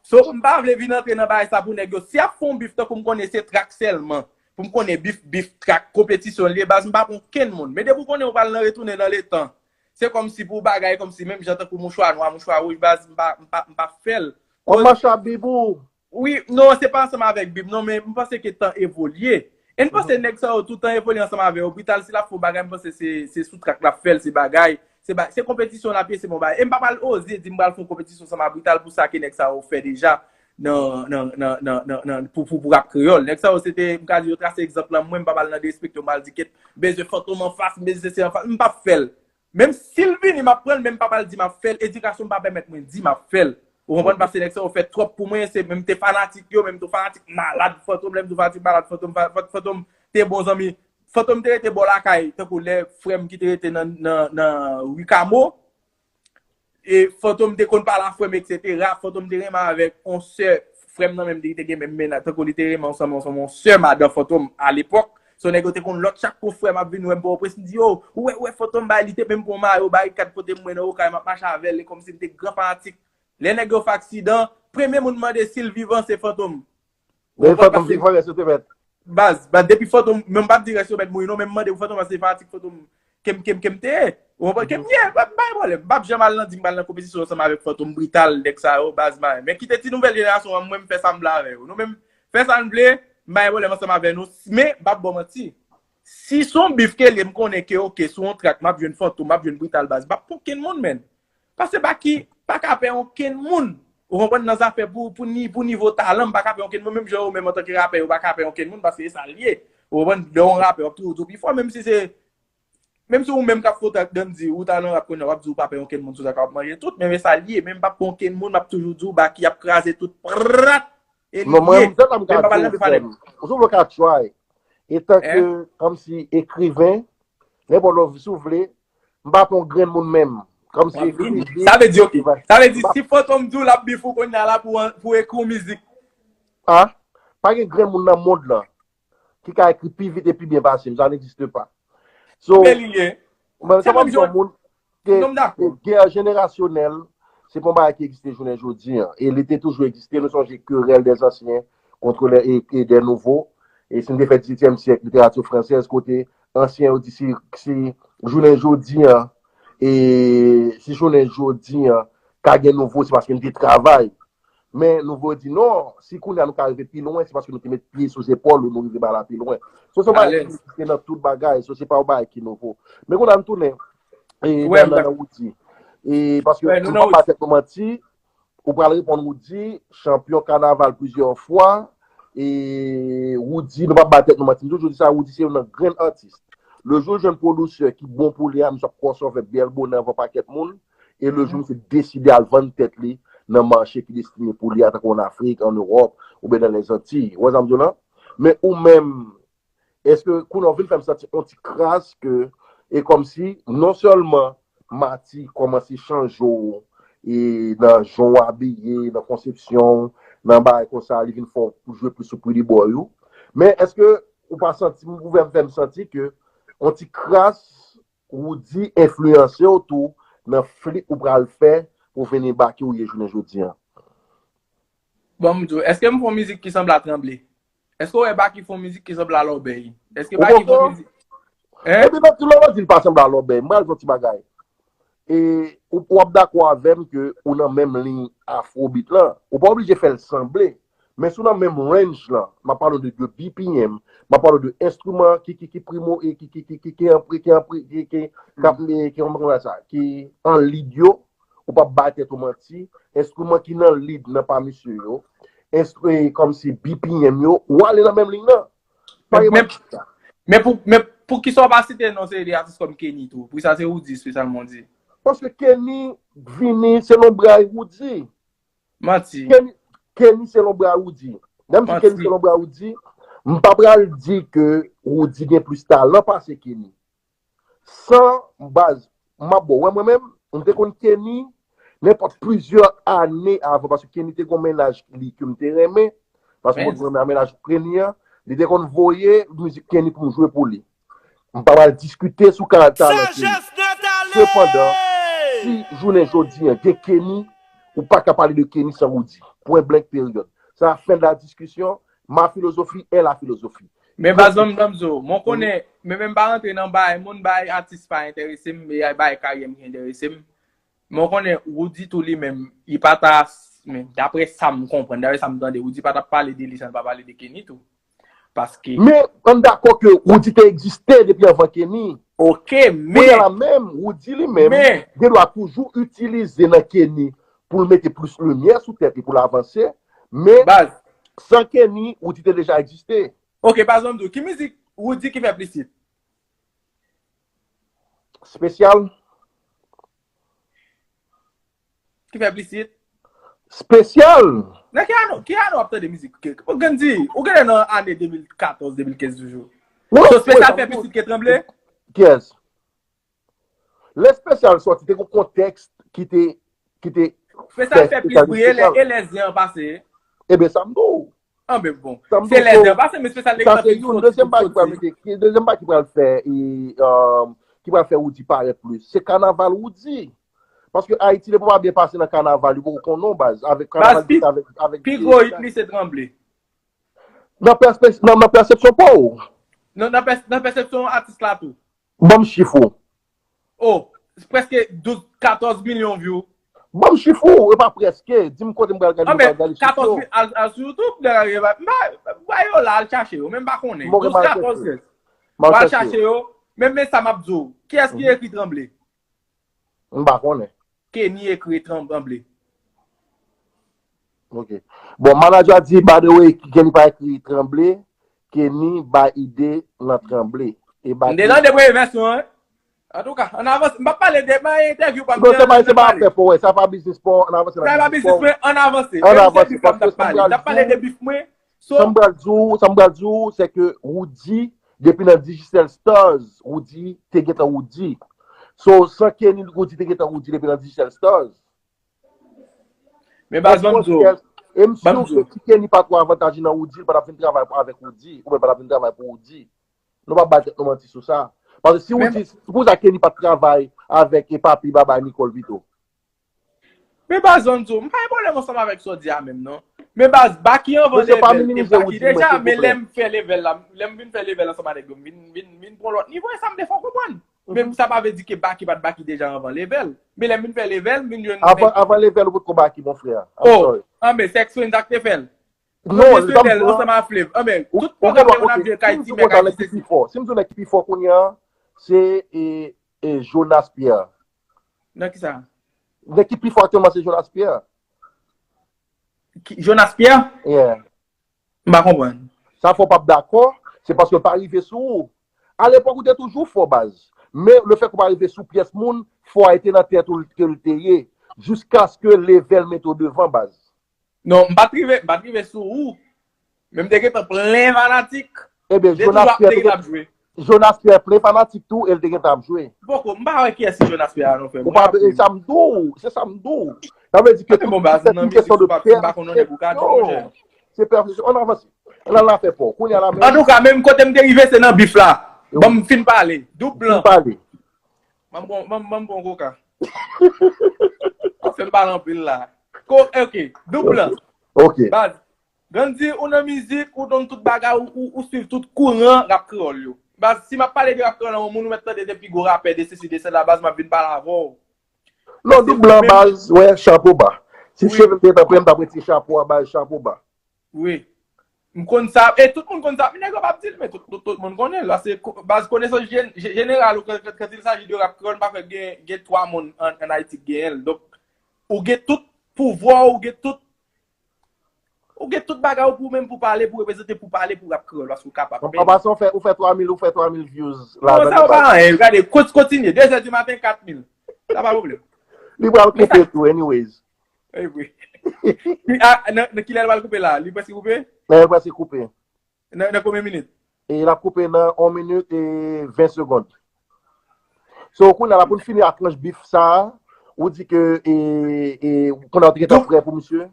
So, m pa vle vin antre nan bagay sa pou nèg yo. Si y ap fè yon bif tankou m konnen se trak sèlman, pou m konnen bif, bif, trak, konpetisyon li ye, baz, m pa pran okenn moun. Men depi w konnen w pral nan retounen nan letan, se kòmsi pou bagay kòmsi menm jan tankou mouchwa nwa, mouchwa wouj, baz, m pa, m pa, m pa fè l. Yon mach ap bif ou. Wi, non, se pa ansanm avèk bif, non, men m panse ke tan evolye. E m panse nèg sa yo toutan evolye ansanm avè yo. Brital, si l ap fè yon bagay, m panse se, se sou trak l ap fè l, se bagay, se ba-, se konpetisyon l ap ye, se bon bagay. E m pa pral oze di m pral fè yon konpetisyon ansanm ak Brital pou sa ke nèg sa yo fè deja nan, nan, nan, nan, nan, nan, pou, pou, pou rap kreyòl. Nèg sa yo, se te, m ka di yo trase egzanp lan, mwen, m pa pral nan derespekte yo, m pral di, kèt, m bezwen Fantom anfas, m bezwen se anfas, m p ap fè l. Menm si l vini, m ap pran l, men m pa pral di m ap fè l. Edikasyon m pa pèmèt mwen di m ap fè l. Ou konprann? Paske nèg sa yo fè twòp pou mwen, se menm te fanatik yo, menm tou fanatik malad Fantom, lè m tou fanatik malad Fantom, fa-, fa-, Fantom te bon zanmi. Fantom te rete bò lakay, tankou lè frè m ki te rete nan, nan, nan Rikamo, e Fantom te konn pale a frè m, etsetera. Fantom te renmen avèk on sè, frè m nan menm li te gen menm mennaj, tankou li te renmen ansanm, ansanm on sè madan Fantom alepòk. So, nèg yo te konn lòt chak kou frè m ap vin wè m Pòtoprens, m di, yo, ou wè, ou wè Fantom bay, li te menm pran mayo, Barikat pote m mwen nan Okay, m ap mache avè l, e kòmsi m te gran fanatik. Lè nèg yo fè aksidan, premye moun mande si l vivan, se Fantom. Ou konprann? Paske Fantom vivan, rès yo te mèt. Baz, baz, depi Fantom, men m p ap di rès yo mèt mouri non, men m mande pou Fantom, paske fanatik Fantom, ke m, ke m, ke m te ye. Ou konprann? Ke m ye, pa, pa gen pwoblèm. M p ap janm al nan di m pral nan konpetisyon ansanm avèk Fantom Brital, nèg sa yo, baz mwen. Men kite ti nouvèl jenerasyon an, mwen m fè sa m vle avè yo. Nou menm, fè sa n vle, m pa gen pwoblèm ansanm avè nou. Men, m p ap ba w manti. Si se yon bif ke l ye, m konnen ke, oke, sou yon track, m ap jwenn Fantom, m ap jwenn Brital, baz. M p ap pran okenn moun, menn. Paske Baky pa ka pè okenn moun. Ou konprann, nan zafè pou, pou, ni, pou nivo talan, m pa ka pè okenn moun, menm jan ou menm antanke rapè, ou pa ka pè okenn moun, paske se sa l ye. Ou konprann, lè yon rapè, w ap toujou di w pi fò, menm si se, menm si ou menm k ap fout ak Dandy, ou ta nan rap kounye a, w ap di ou pa pè okenn moun sou sa k ap manje tout, men, men sa l ye, menm m p ap pè okenn moun, m ap toujou di w, Baky ap kraze tout, prat, e li Non, mwen, ye. M tèt la m Men ka m pa pral di w, nan frè m. Ou sou vle w ka try. Etanke, Hein? Kòmsi ekriven, nenpòt lè w, si w vle, m pa pè yon grenn moun menm. Kòmsi M ap vini. ekriven, Sa vle di, oke. Sa vle di, si Fantom di w l ap bif ou kounye a la pou, pou ekri yon mizik. Ah, pa gen grenn moun nan mond lan ki ka ekri pi vit e pi byen pase m. Ça n'existe pas. So, Men li ye. Mwen, Se sa pa menm jan yon moun ke, Non, m dakò. ke gè jenerasyonèl, se pa yon bagay ki egziste jounen jodi an. E li te toujou egziste. Nou sonje querelle des anciens contre les, et, et des nouveaux. E si n te fè disetyèm syèk, literati fransèz, kote ansyen yo di si, si jounen jodi an, e si jounen jodi an, ka gen nouvo, se paske n te travay. Men nouvo di non, si kounye a nou ka rive pi lwen, se paske nou te met pye sou zepòl ou nou rive ba la pi lwen. So, se yon bagay ki egziste nan tout bagay, so, se pa yon bagay ki nouvo. Men kounye a nou tounen e, Wè, nan, nan, nan Roody. E, paske nou pa ba tèt nou manti, ou pral reponn Roody, chanpyon kanaval plizyè fwa, e Roody, nou pa ba tèt nou manti. M toujou di sa, Roody se youn nan grenn atis. Le jou l jwenn pwodiktè ki bon pou li a, misye ap crossover bèl bonè anvan pakèt moun. E le jou misye deside al vann tèt li nan mache ki destine pou li a, tankou an Afrik, an Ewòp, oubyen nan Lèzantiy. Ou wè sa m di w la? Men ou menm, èske kounye a w vin fè m santi yon ti kras ke, e kòmsi, non sèlman Mati kòmanse chanje w, e nan jan w abiye, nan konsepsyon w, nan bagay konsa, li vin fè w jwe plis sou pretty boy ou. Men èske ou pa santi, ou vin fè m santi ke yon ti kras Roody enfliyanse w tou nan flit ou pral fè pou vin Baky ou ye jounen jodi an? Bon, m di w, èske m fè yon mizik ki sanble a Tranble? Èske w wè Baky fè yon mizik ki sanble a Lòbèy? Èske Ou Baky fè yon konprann? mizik Hein? Epi nan tout lòt di l pa sanble a Lòbèy. M pral di w yon ti bagay. E ou, w ap dakò avè m ke ou nan menm liy afrobeat lan. Ou pa oblije fè l sanble. Men si w nan menm range lan, m ap pale w de, de B P M, m ap pale w de enstriman ki, ki, ki primo, e ki, ki, ki, ki, ki an pri, ki an pri, ki, ki, k ap, ki, ki, kòman sa, ki an lead yo, ou p ap bay tèt ou manti, enstriman ki nan lead nan pa misye yo, enstri, kòmsi B P M yo, ou ale nan menm liy nan. Pa Men, gen men, manti sa. men pou, men pou ki sa w pa site non se de atis kòm Kenny tou? Pou sa se Roody espesyalman w di? Paske Kenny vini se lonbray Roody. Manti. Kenny, Kenny se lonbray Roody. Menm si Kenny Manti. se lonbray Roody, m pa pral di ke Roody gen plis talan pase Kenny. San baz, m ap ba w, wè mwen menm, m te konn Kenny, nenpòt plizyè ane avan, paske Kenny te gon mennaj li ke m te renmen, paske mwen te renmen a mennaj Kenny an, li te konn voye mizik Kenny pou m jwe pou li. M pa pral diskite sou ka talan Kenny. Sepandan, si jounen jodi an gen Kenny, ou pa ka pale de Kenny san Roody. Pwen blank peryòd. Sa fen de la diskisyon, ma philosophie est la philosophie. Men baz, ban m, ban m di w, mwen konnen, men, men m pa rantre nan bay moun, bay atis pa enterese m, e bay karyè m ki enterese m. Men w konnen, Roody tou li menm, li pa ta, men daprè sa m konprann, daprè sa m tande, Roody pa t ap pale de li san l pa pale de Kenny tou. Paske Men, ann dakò ke Roody te egziste depi anvan Kenny. Ok, Kounye men, a la menm, Roody li menm, men, gen dwa toujou itilize nan Kenny pou l mete plis limyè sou tèt li, pou l avanse. Men, Baz, san Kenny, Roody te deja egziste. Ok, baz, ban m di w, ki mizik Roody ki fè plis hit? Spesyal. Ki fè plis hit? Spesyal. Nan ki ane, ki ane w ap tande mizik? Ke, ou gen di, ou gen nan ane de mil katòz, de mil kenz toujou. Wi, So, Spesyal fè plis hit ke Tranble? Kiyès? Lè Spesyal sòti, te gon kontèks ki te, ki te Spesyal fè plis briye lè, e lè zen an pase. Ebyen, sa m di w. Anben bon. Sa m di Se w, lè so, zen an pase, men Spesyal sa se youn. Dezyèm bagay ki pral mete, ki, dezyèm bagay ki pral fè, e, um, ki pral fè Roody parèt plis. Se kanaval Roody. Paske Ayiti, depi w pa byen pase nan kanaval, yo poko konn non baz. Avèk kanaval, pi, avèk, avèk pi gwo hit li se Tranble. Nan pèspè-, nan, nan pèsepsyon pa w. Nan, nan pès-, nan pèsepsyon atis la tou. Ban m chif ou. Oh, prèske douz, katòz milyon view. Ban m chif ou, e pa prèske. Di m kote m pral gade, m Anben, pral gade chif katòz yo. mil, al, al sou YouTube, nèg la rive, m ba, m ba yo la, al chache yo, men m pa konnen. Bon, Douz, m al katòz, chèche. sèz. M al W al chèche chache yo. Yo, men, men sa m ap di w. Kiyès ki Mhm. Ekri Tranble? M pa konnen. Kenny Ekri Tranble. Ok. Bon, manager a di, by the way, Kenny pa ekri Tranble, Kenny bay ide nan Tranble. E bay M te tande premye vèsyon an. Antouka, ann avanse. M p ap pale de, mwen entèvyou pa m Non, gen, se pa, ann se pa pale. Afè pa w, wè, sa pa biznis pa w, ann avanse nan Sa pa biznis biznis pa w. mwen, ann avanse. Ann Men se avanse, bif la m t paske ap sa m pale. M pral t ap pale di de w, bif mwen. sa m pral di w, sa m pral di w, se ke Roody, depi nan Digicel Stars, Roody te gentan Roody. So, san Kenny, Roody te gentan Roody depi nan Digicel Stars. Men baz, ban m di w. E m Ban m sure di w. Ke si Kenny pa twò avantaje nan Roody, li pa t ap vin travay avèk Roody, oubyen li pa t ap vin travay pou Roody. Nou pa bay tèt nou manti sou sa. Paske si Men Roody, se pou sa Kenny pa t travay avèk e papi Baba Nicole pito. Men baz, ban m di w, m pa gen pwoblèm ansanm avèk sa w di a menm, non. Men baz, Baky anvan Mesye, pa level, e minimize Baky Roody mwen, deja, men lè silvouplè. M fè level la, lè M vin fè level ansanm avèk yo, M vin, vin, vin pran lòt nivo, e sa M te fè w konprann. Men sa pa vle di ke Baky pa t Baky deja anvan level. Men lè M vin fè level, M vin jwenn Avan, avan level ou potko Baky, mon frè. I'm Oh, sorry. Anben, Sex Twins ak te fè l. Non, Premye se pa sèl m ansanm a Flav. Anben, Ou tout ou pwogram konprann, yo n ap ok. jwe Si m Haiti, di men konsa, Haiti nèg ki se pi fò. Si m di nèg ki pi fò kounye a, se e, e Jonas Pierre. Nan ki sa? Nèg ki pi fò aktyèlman, se Jonas Pierre. Ki- Jonas Pierre? Yeah. M pa konprann. Sa fò w p ap dakò, se paske l pa rive sou ou. Alepòk, ou te toujou fò, baz. Men lefètke w pa rive sou pyès moun, fò a te nan tèt ou ke l te ye. Jiskaske level mete w devan, baz. Non, m pa t rive, m pa t rive sou ou. Men m te gentan plen fanatik. Ebyen, Te toujou Jonas ap, te Pierre, gentan ap jwe. Jonas Pierre plen fanatik tou, e l te gentan ap jwe. Poko, m pa wè kiyès ki Jonas Pierre a non, frè m. Ou pa, e sa m di w, se sa m di w. Sa vle di ke Bon, baz, tout nan kesyon mizik, de ou pa, ou pa konnen pou gade, monchè. Se pèsepsyon. Ann avanse. Ann al nan afè pa w. Kounye a la menm. Antouka, menm kote m te rive, se nan bif la. Wi. Ban m fin pale. Doub Fin blan. Pale. Ban m pran, ban m, ban m pran koka. Ou fè m pale anpil la. Ko, ok, doub blan. Ok. Baz, Grandy, ou nan mizik, ou donn tout bagay, ou, ou, ou swiv tout kouran rap kreyòl yo. Baz, si m ap pale de rap kreyòl, yon moun ou mèt tande de pi gwo rapè, de sesi, de sela, baz, m ap vin pale avè w. Non, doub blan, Men- baz, wè, chapo ba. Si Wi. Cheve te tan prè, m t ap retire chapo a, baz, chapo ba. Wi. M konn sa, e tout moun konn sa, men nèg yo p ap di l, men tout, tout, tout moun konnen l. Paske ko- baz konesans jen- je- jeneral ou, quand, quand il s'agit de rap kreyòl, m pa kwè gen, gen twa moun an, an Ayiti ki genyen l. Donk, ou gen tout pouvwa, ou gen tout Ou gen tout bagay ou pou menm pou pale, pou reprezante, pou pale, pou rap kreyòl, paske ou kapab. An pasan, ou fè, ou fè twa mil, ou fè twa mil views Non, sa yo pa anyen. Gade, kont- kontinye. De zè di maten, kat mil. Sa pa pwoblèm. Li pral koupe tou, anyways. Wi. Ah, nan, nan kilè l pral koupe la? Li prèske koupe? Li prèske koupe. Nan, nan konbyen minit? E l ap koupe nan yon minit e ven segonn. So, kounye a la, pou n fini ak tranch bif sa a, ou di ke, e, e, kounye a ou te gentan prè pou misye?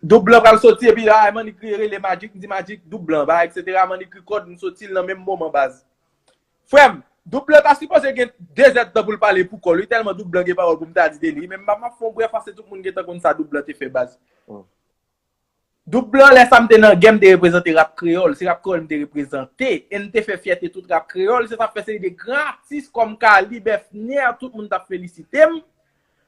Doub blan pral soti, epi la, Manik rele Magic, m di Magic, doub blan, ba, etsetera. Manik rekòd, m soti l nan menm moman, baz. Frè m, doub blan ta sipoze gen de zèdtan pou l pale pou kò l, wi, tèlman doub blan gen pawòl pou m ta di de li, men m ap fè yon brèf, paske tout moun gentan konn sa doub blan te fè, baz. Doub blan, lè sa m te nan game, m te reprezante rap kreyòl. Se rap kreyòl m te reprezante. E m te fè fyète tout rap kreyòl. Se sa k fè seri de gran atis kòm Kalib, Efner, tout moun t ap felisite m.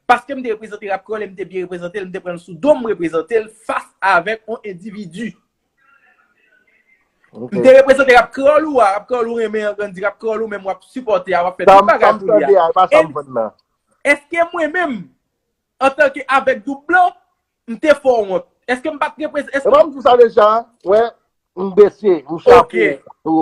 Paske m te reprezante rap kreyòl e m te byen reprezante l. M te pran l sou do m, m reprezante l fas avèk yon endividi. M te reprezante rap kreyòl ou a, rap kreyòl ou renmen an, Grandy, rap kreyòl ou menm w ap sipòte a, w ap fè tout bagay pou li a. Èske mwen menm, antanke avèk doub blan, m te fè w wont? Èske m pa t reprezante? Èske m di w sa deja? Wè, m bese, m chapo. Ok.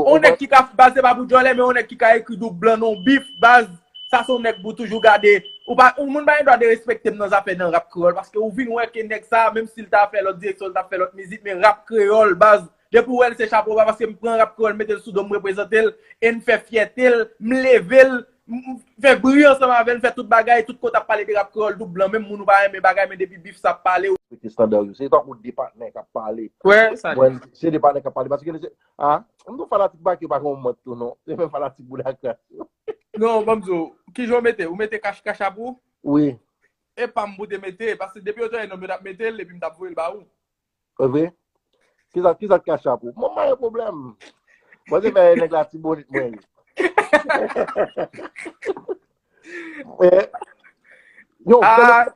On nèg ki ka, baz, se pa pou djòlè, men on nèg ki ka ekri doub blan nan yon bif, baz, sa se yon nèg pou toujou gade. Ou pa, yon moun pa gen dwa derespekte m nan zafè nan rap kreyòl, paske ou vin wè ke nèg sa, menm si l ta fè lòt direksyon, l ta fè lòt mizik, men rap kreyòl, baz, depi w wè l se chapo ba, paske m pran rap kreyòl, m mete l sou do m, m reprezante l, e m fè fyète l, m leve l, m, m fè bri ansanm avè l, m fè tout bagay, tout kote ap pale de rap kreyòl, doub blan, menm moun ou pa renmen bagay, men depi bif sa ap pale, ou respekte estanda yo. Se tankou de patnè k ap pale. Wè, sa li. Mwen, se de patnè k ap pale. Paske, se, a, m tou fanatik Baky pa gen yon mòd tou, non. Se menm fanatik Boudakras yo. Non, ban m di w, kijan w mete? Ou mete kach, kach ap ou? Wi. E pa m pou te mete, paske depi yo te wè nonm yo t ap mete l, epi m t ap voye l ba ou. E vre? Kisa, kisa k ka chapo? Mwen pa gen pwoblèm. Mwen se fè nèg Latibonit mwen ye. Yo,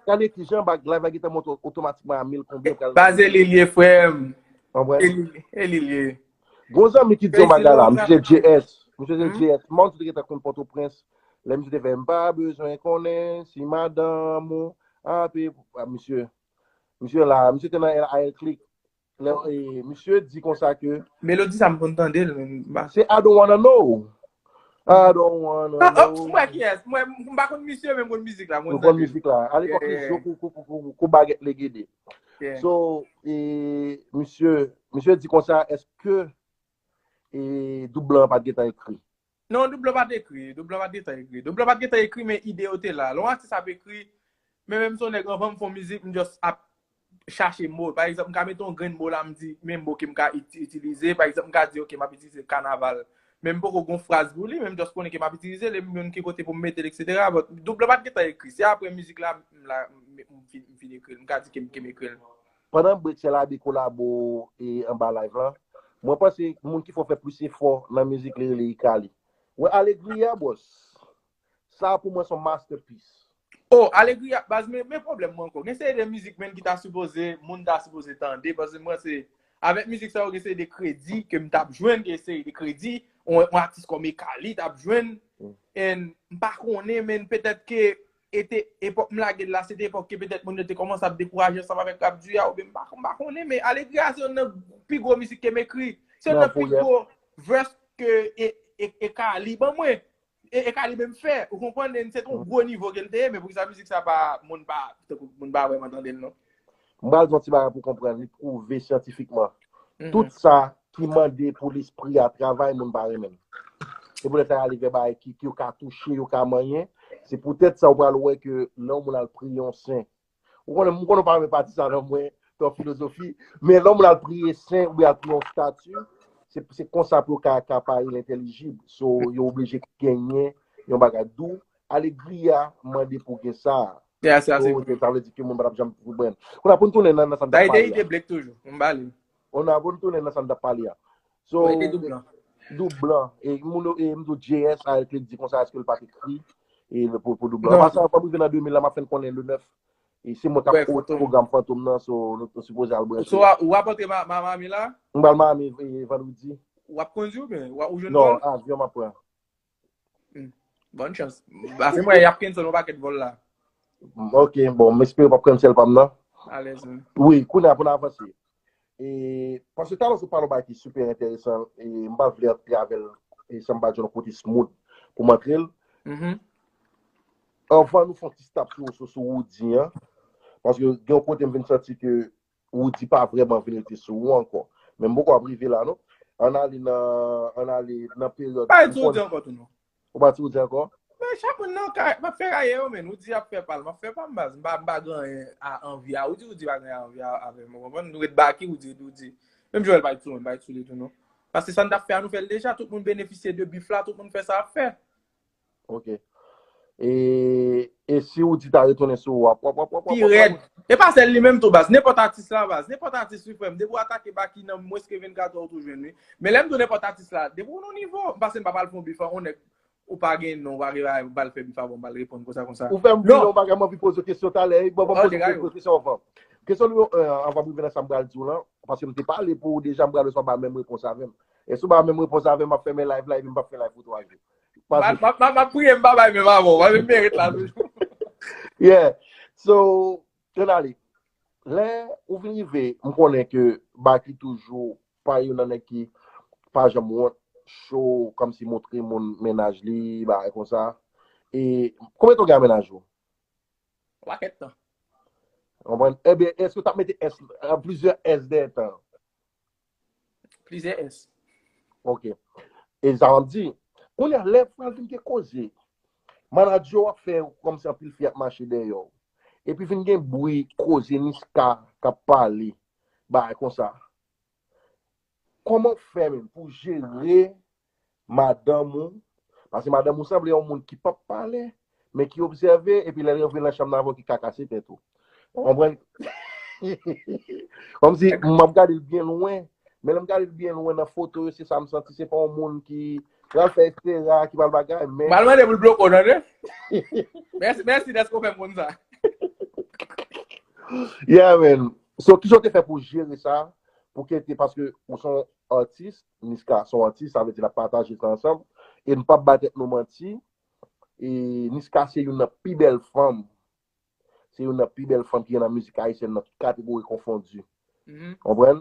gade kijan bag live la gentan monte otomatikman a mil konbyen pral. Baz, e li l ye, frè m. Konprann? E li l ye. Gon zanmi ki di yon bagay la, misye J S. Misye se J S. Mwen, te gentan konn Pòtoprens. Lè misye te fè, m pa bezwen konnen si madanm ou ape, misye. Misye la, misye te nan L I L Click. Lè, e, misye di konsa ke Melodi sa m konn tande l, men m pa se I don't wanna know. I don't wanna know. Mwen kiyès? Mwen, m pa konn misye, men m konn mizik la. Mwen konn mizik la. Ale kòk li zo kou, kou, kou, kou, kou bagèt legede. So, e, misye, misye di konsa, èske, e, Doub Blan pa t gentan ekri? Non, Doub Blan pa t ekri. Doub Blan pa t gentan ekri. Doub Blan pa t gentan ekri, men ide yo te la. Lè yon atis ap ekri, men menm si yon nèg anvan m fè yon mizik, m just ap chache mo. Pa egzanp, m ka mete yon grenn mo la, m di, men mo ke m ka iti-, itilize. Pa egzanp, m ka di, ok, m ap itilize kanaval. Men m poko gon fraz pou li, men m just konnen ke m ap itilize li, m youn ki kote pou m mete l, et cetera. But Doub Blan pa t gentan ekri. Se apre mizik la, m la, m, m fin, m fin ekri l. M ka di ke m, ke m ekri l. Pandan break, Sèl Abi kolabo e anba live la. Mwen panse moun ki fè w fè plis efò nan mizik li rele Ikali. Wè Alegria, bòs. Sa pou mwen se yon masterpiece. Oh, Alegria, baz, men, men pwoblèm mwen ankò. Gen seri de mizik, menn, ki ta sipoze, moun ta sipoze tande, paske mwen se, avèk mizik sa yo, gen seri de kredi ke m t ap jwenn, gen seri de kredi, yon, yon atis kòm Ikali t ap jwenn, and m pa konnen, menn, petèt ke e te epòk m lage l la, se te epòk ke petèt moun yo te kòmanse ap dekouraje ansanm avèk rap diri a, oubyen m pa, m pa konnen, men Alegria se youn nan pi gwo mizik ke m ekri. Se youn nan pi gwo verse ke e, e, Ikali ban mwen. E, Ikali menm fè, ou konprann, se te yon gwo nivo ke l te ye, men poukisa mizik sa pa, moun pa, tankou moun pa vrèman tande l non. M pral di yon ti bagay pou w konprann, li pwouve syantifikman. Tout sa ki mande pou lespri a travay, moun pa renmen l. Se poutèt sa y ale vè bagay ki, ki yo ka touche, yo ka manyen. Se poutèt sa ou pral wè ke lè yon moun al priye yon sen, ou konnen, m konnen w pa renmen pati sa nan mwen, nan filozofi, men lè yon moun al priye sen oubyen al priye yon estati, se, se konsa pou yo ka, ka parèt entèlijib. So, yo oblije genyen yon bagay dou. Alegria mande pou gen sa. Yeah, sa se vre. Sa vle di ke moun pa t ap janm konprann. Kounye a, pou n tounen nan, nan sa n t ap pale a. Ide Blake toujou. M ba li. Kounye a, pou n tounen nan sa n t ap pale a. So, Doub Blan. Doub Blan. E moun yo, e m di w J S a ekri di konsa, èske l pa t ekri? E pou, pou Doub Blan. Anvan sa, anvan m rive nan de mil la, m ap fè n konnen le nèf. E se mwen k ap hòt pwogram Fantom nan, so nou, nou sipoze al branche. So, w ap antre ma, ma, Miami la? M pral Miami, e, vandredi. W ap kondui oubyen w ap, ou jwenn vòl? Non, avyon m ap pran. Hmm. Bòn chans. Paske m wè y ap cancel yon pakèt vòl la. Ok, bon, m espere w p ap cancel pa m nan. Alèz, wi. Wi, kounye a pou n avanse. E, paske talè w pale yon bagay ki super enteresan, e m pa vle antre avè l, e san m pa jwenn yon kote smooth pou m antre l. Anvan nou fè yon ti stop sou, sou, sou Roody an, paske gen yon kote m vin santi ke Roody pa vrèman vin rete sou ou ankò. Men m poko ap rive la non. Ann ale nan, ann ale nan peryòd. Pa di Roody ankò tou non. Ou pa di Roody ankò? Men chak moun nan kay, m ap fè kayè yo, men Roody ap fè pa l, m ap fè pa m baz. M pa, m pa gen anyen a anvi a Roody, Roody pa gen anyen a anvi a, avè m, ou konprann? Nou ret baki, Roody ret Roody. Menm Joel pa di sou mwen, m pa di sou li tou non. Paske sa n t ap fè a, nou fè l deja, tout moun benefisye de bif la, tout moun fè sa ap fè. Ok. E, e si Roody ta retounen sou ou, w ap, w ap, w ap, w ap, w ap, w ap. Pi rèd. E pa sèl li menm tou baz. Nenpòt atis la baz. Nenpòt atis wi frè m. Depi w atake Baky nan mwens ke vennkat è ou tou jwenn li. Men lè m di w nenpòt atis la, depi w nan nivo, m panse m pa pral fè yon bif a yon nèg ou pa gen non, ou pa gen bagay, ou pral fè bif avè m, ou pral reponn konsa konsa. Ou fè m vin yon bagay, m anvi poze w kesyon talè. Bon, bon, poze w kesyon anvan. Kesyon nou, anvan m rive nan sa m pral di w lan, paske m te pale pou ou deja, m pral wè si w ap ba menm repons avè m. E si w ba menm repons avè m, m ap fèmen live la, epi m p ap fè live pou twa jou. M ap, m ap, m ap, m ap priye m pa bay menm avè w, mwen menm mérite la toujou. Yeah. So, ann ale. Lè ou vin rive, m konnen ke Baky toujou pa youn nan nèg ki pa janm wont cho, kòmsi montre moun mennaj li, bagay konsa. E konbyen tan w gen ak mennaj ou? Yon pakèt tan. Konprann? Ebyen, èske w t ap mete S, plizyè S dèyè tan? Plizyè S. Ok. E sa w ap di, kounye a, lè pral vin gen koze, manadjè w ap fè kòmsi anpil fi ap mache dèyè w. Epi vin gen bri koze Niska k ap pale, bagay konsa. Kòman w fè menm pou jere madanm ou? Paske madanm ou sanble yon moun ki p ap pale, men ki obsève, epi lè l rantre nan chanm nan avè w ki ka kase tèt ou. Konprann? Kòmsi m ap gade l byen lwen, men lè m gade l byen lwen nan foto yo, se sa m santi, se pa yon moun ki, Pral fè Estera ki pral bagay, men Mal mande pou l bloke w, tande. Mèsi, mèsi dèske w fè m konn sa. Yeah, man. So, ki jan w te fè pou jere sa? Pou ke te, paske ou se yon atis, Niska se yon atis, sa vle di n ap pataje sa ansanm. E n p ap bay tèt nou manti. E Niska se youn nan pi bèl fanm. Se youn nan pi bèl fanm ki gen nan mizik ayisyèn nan tout kategori konfondi. Mhm. Konprann?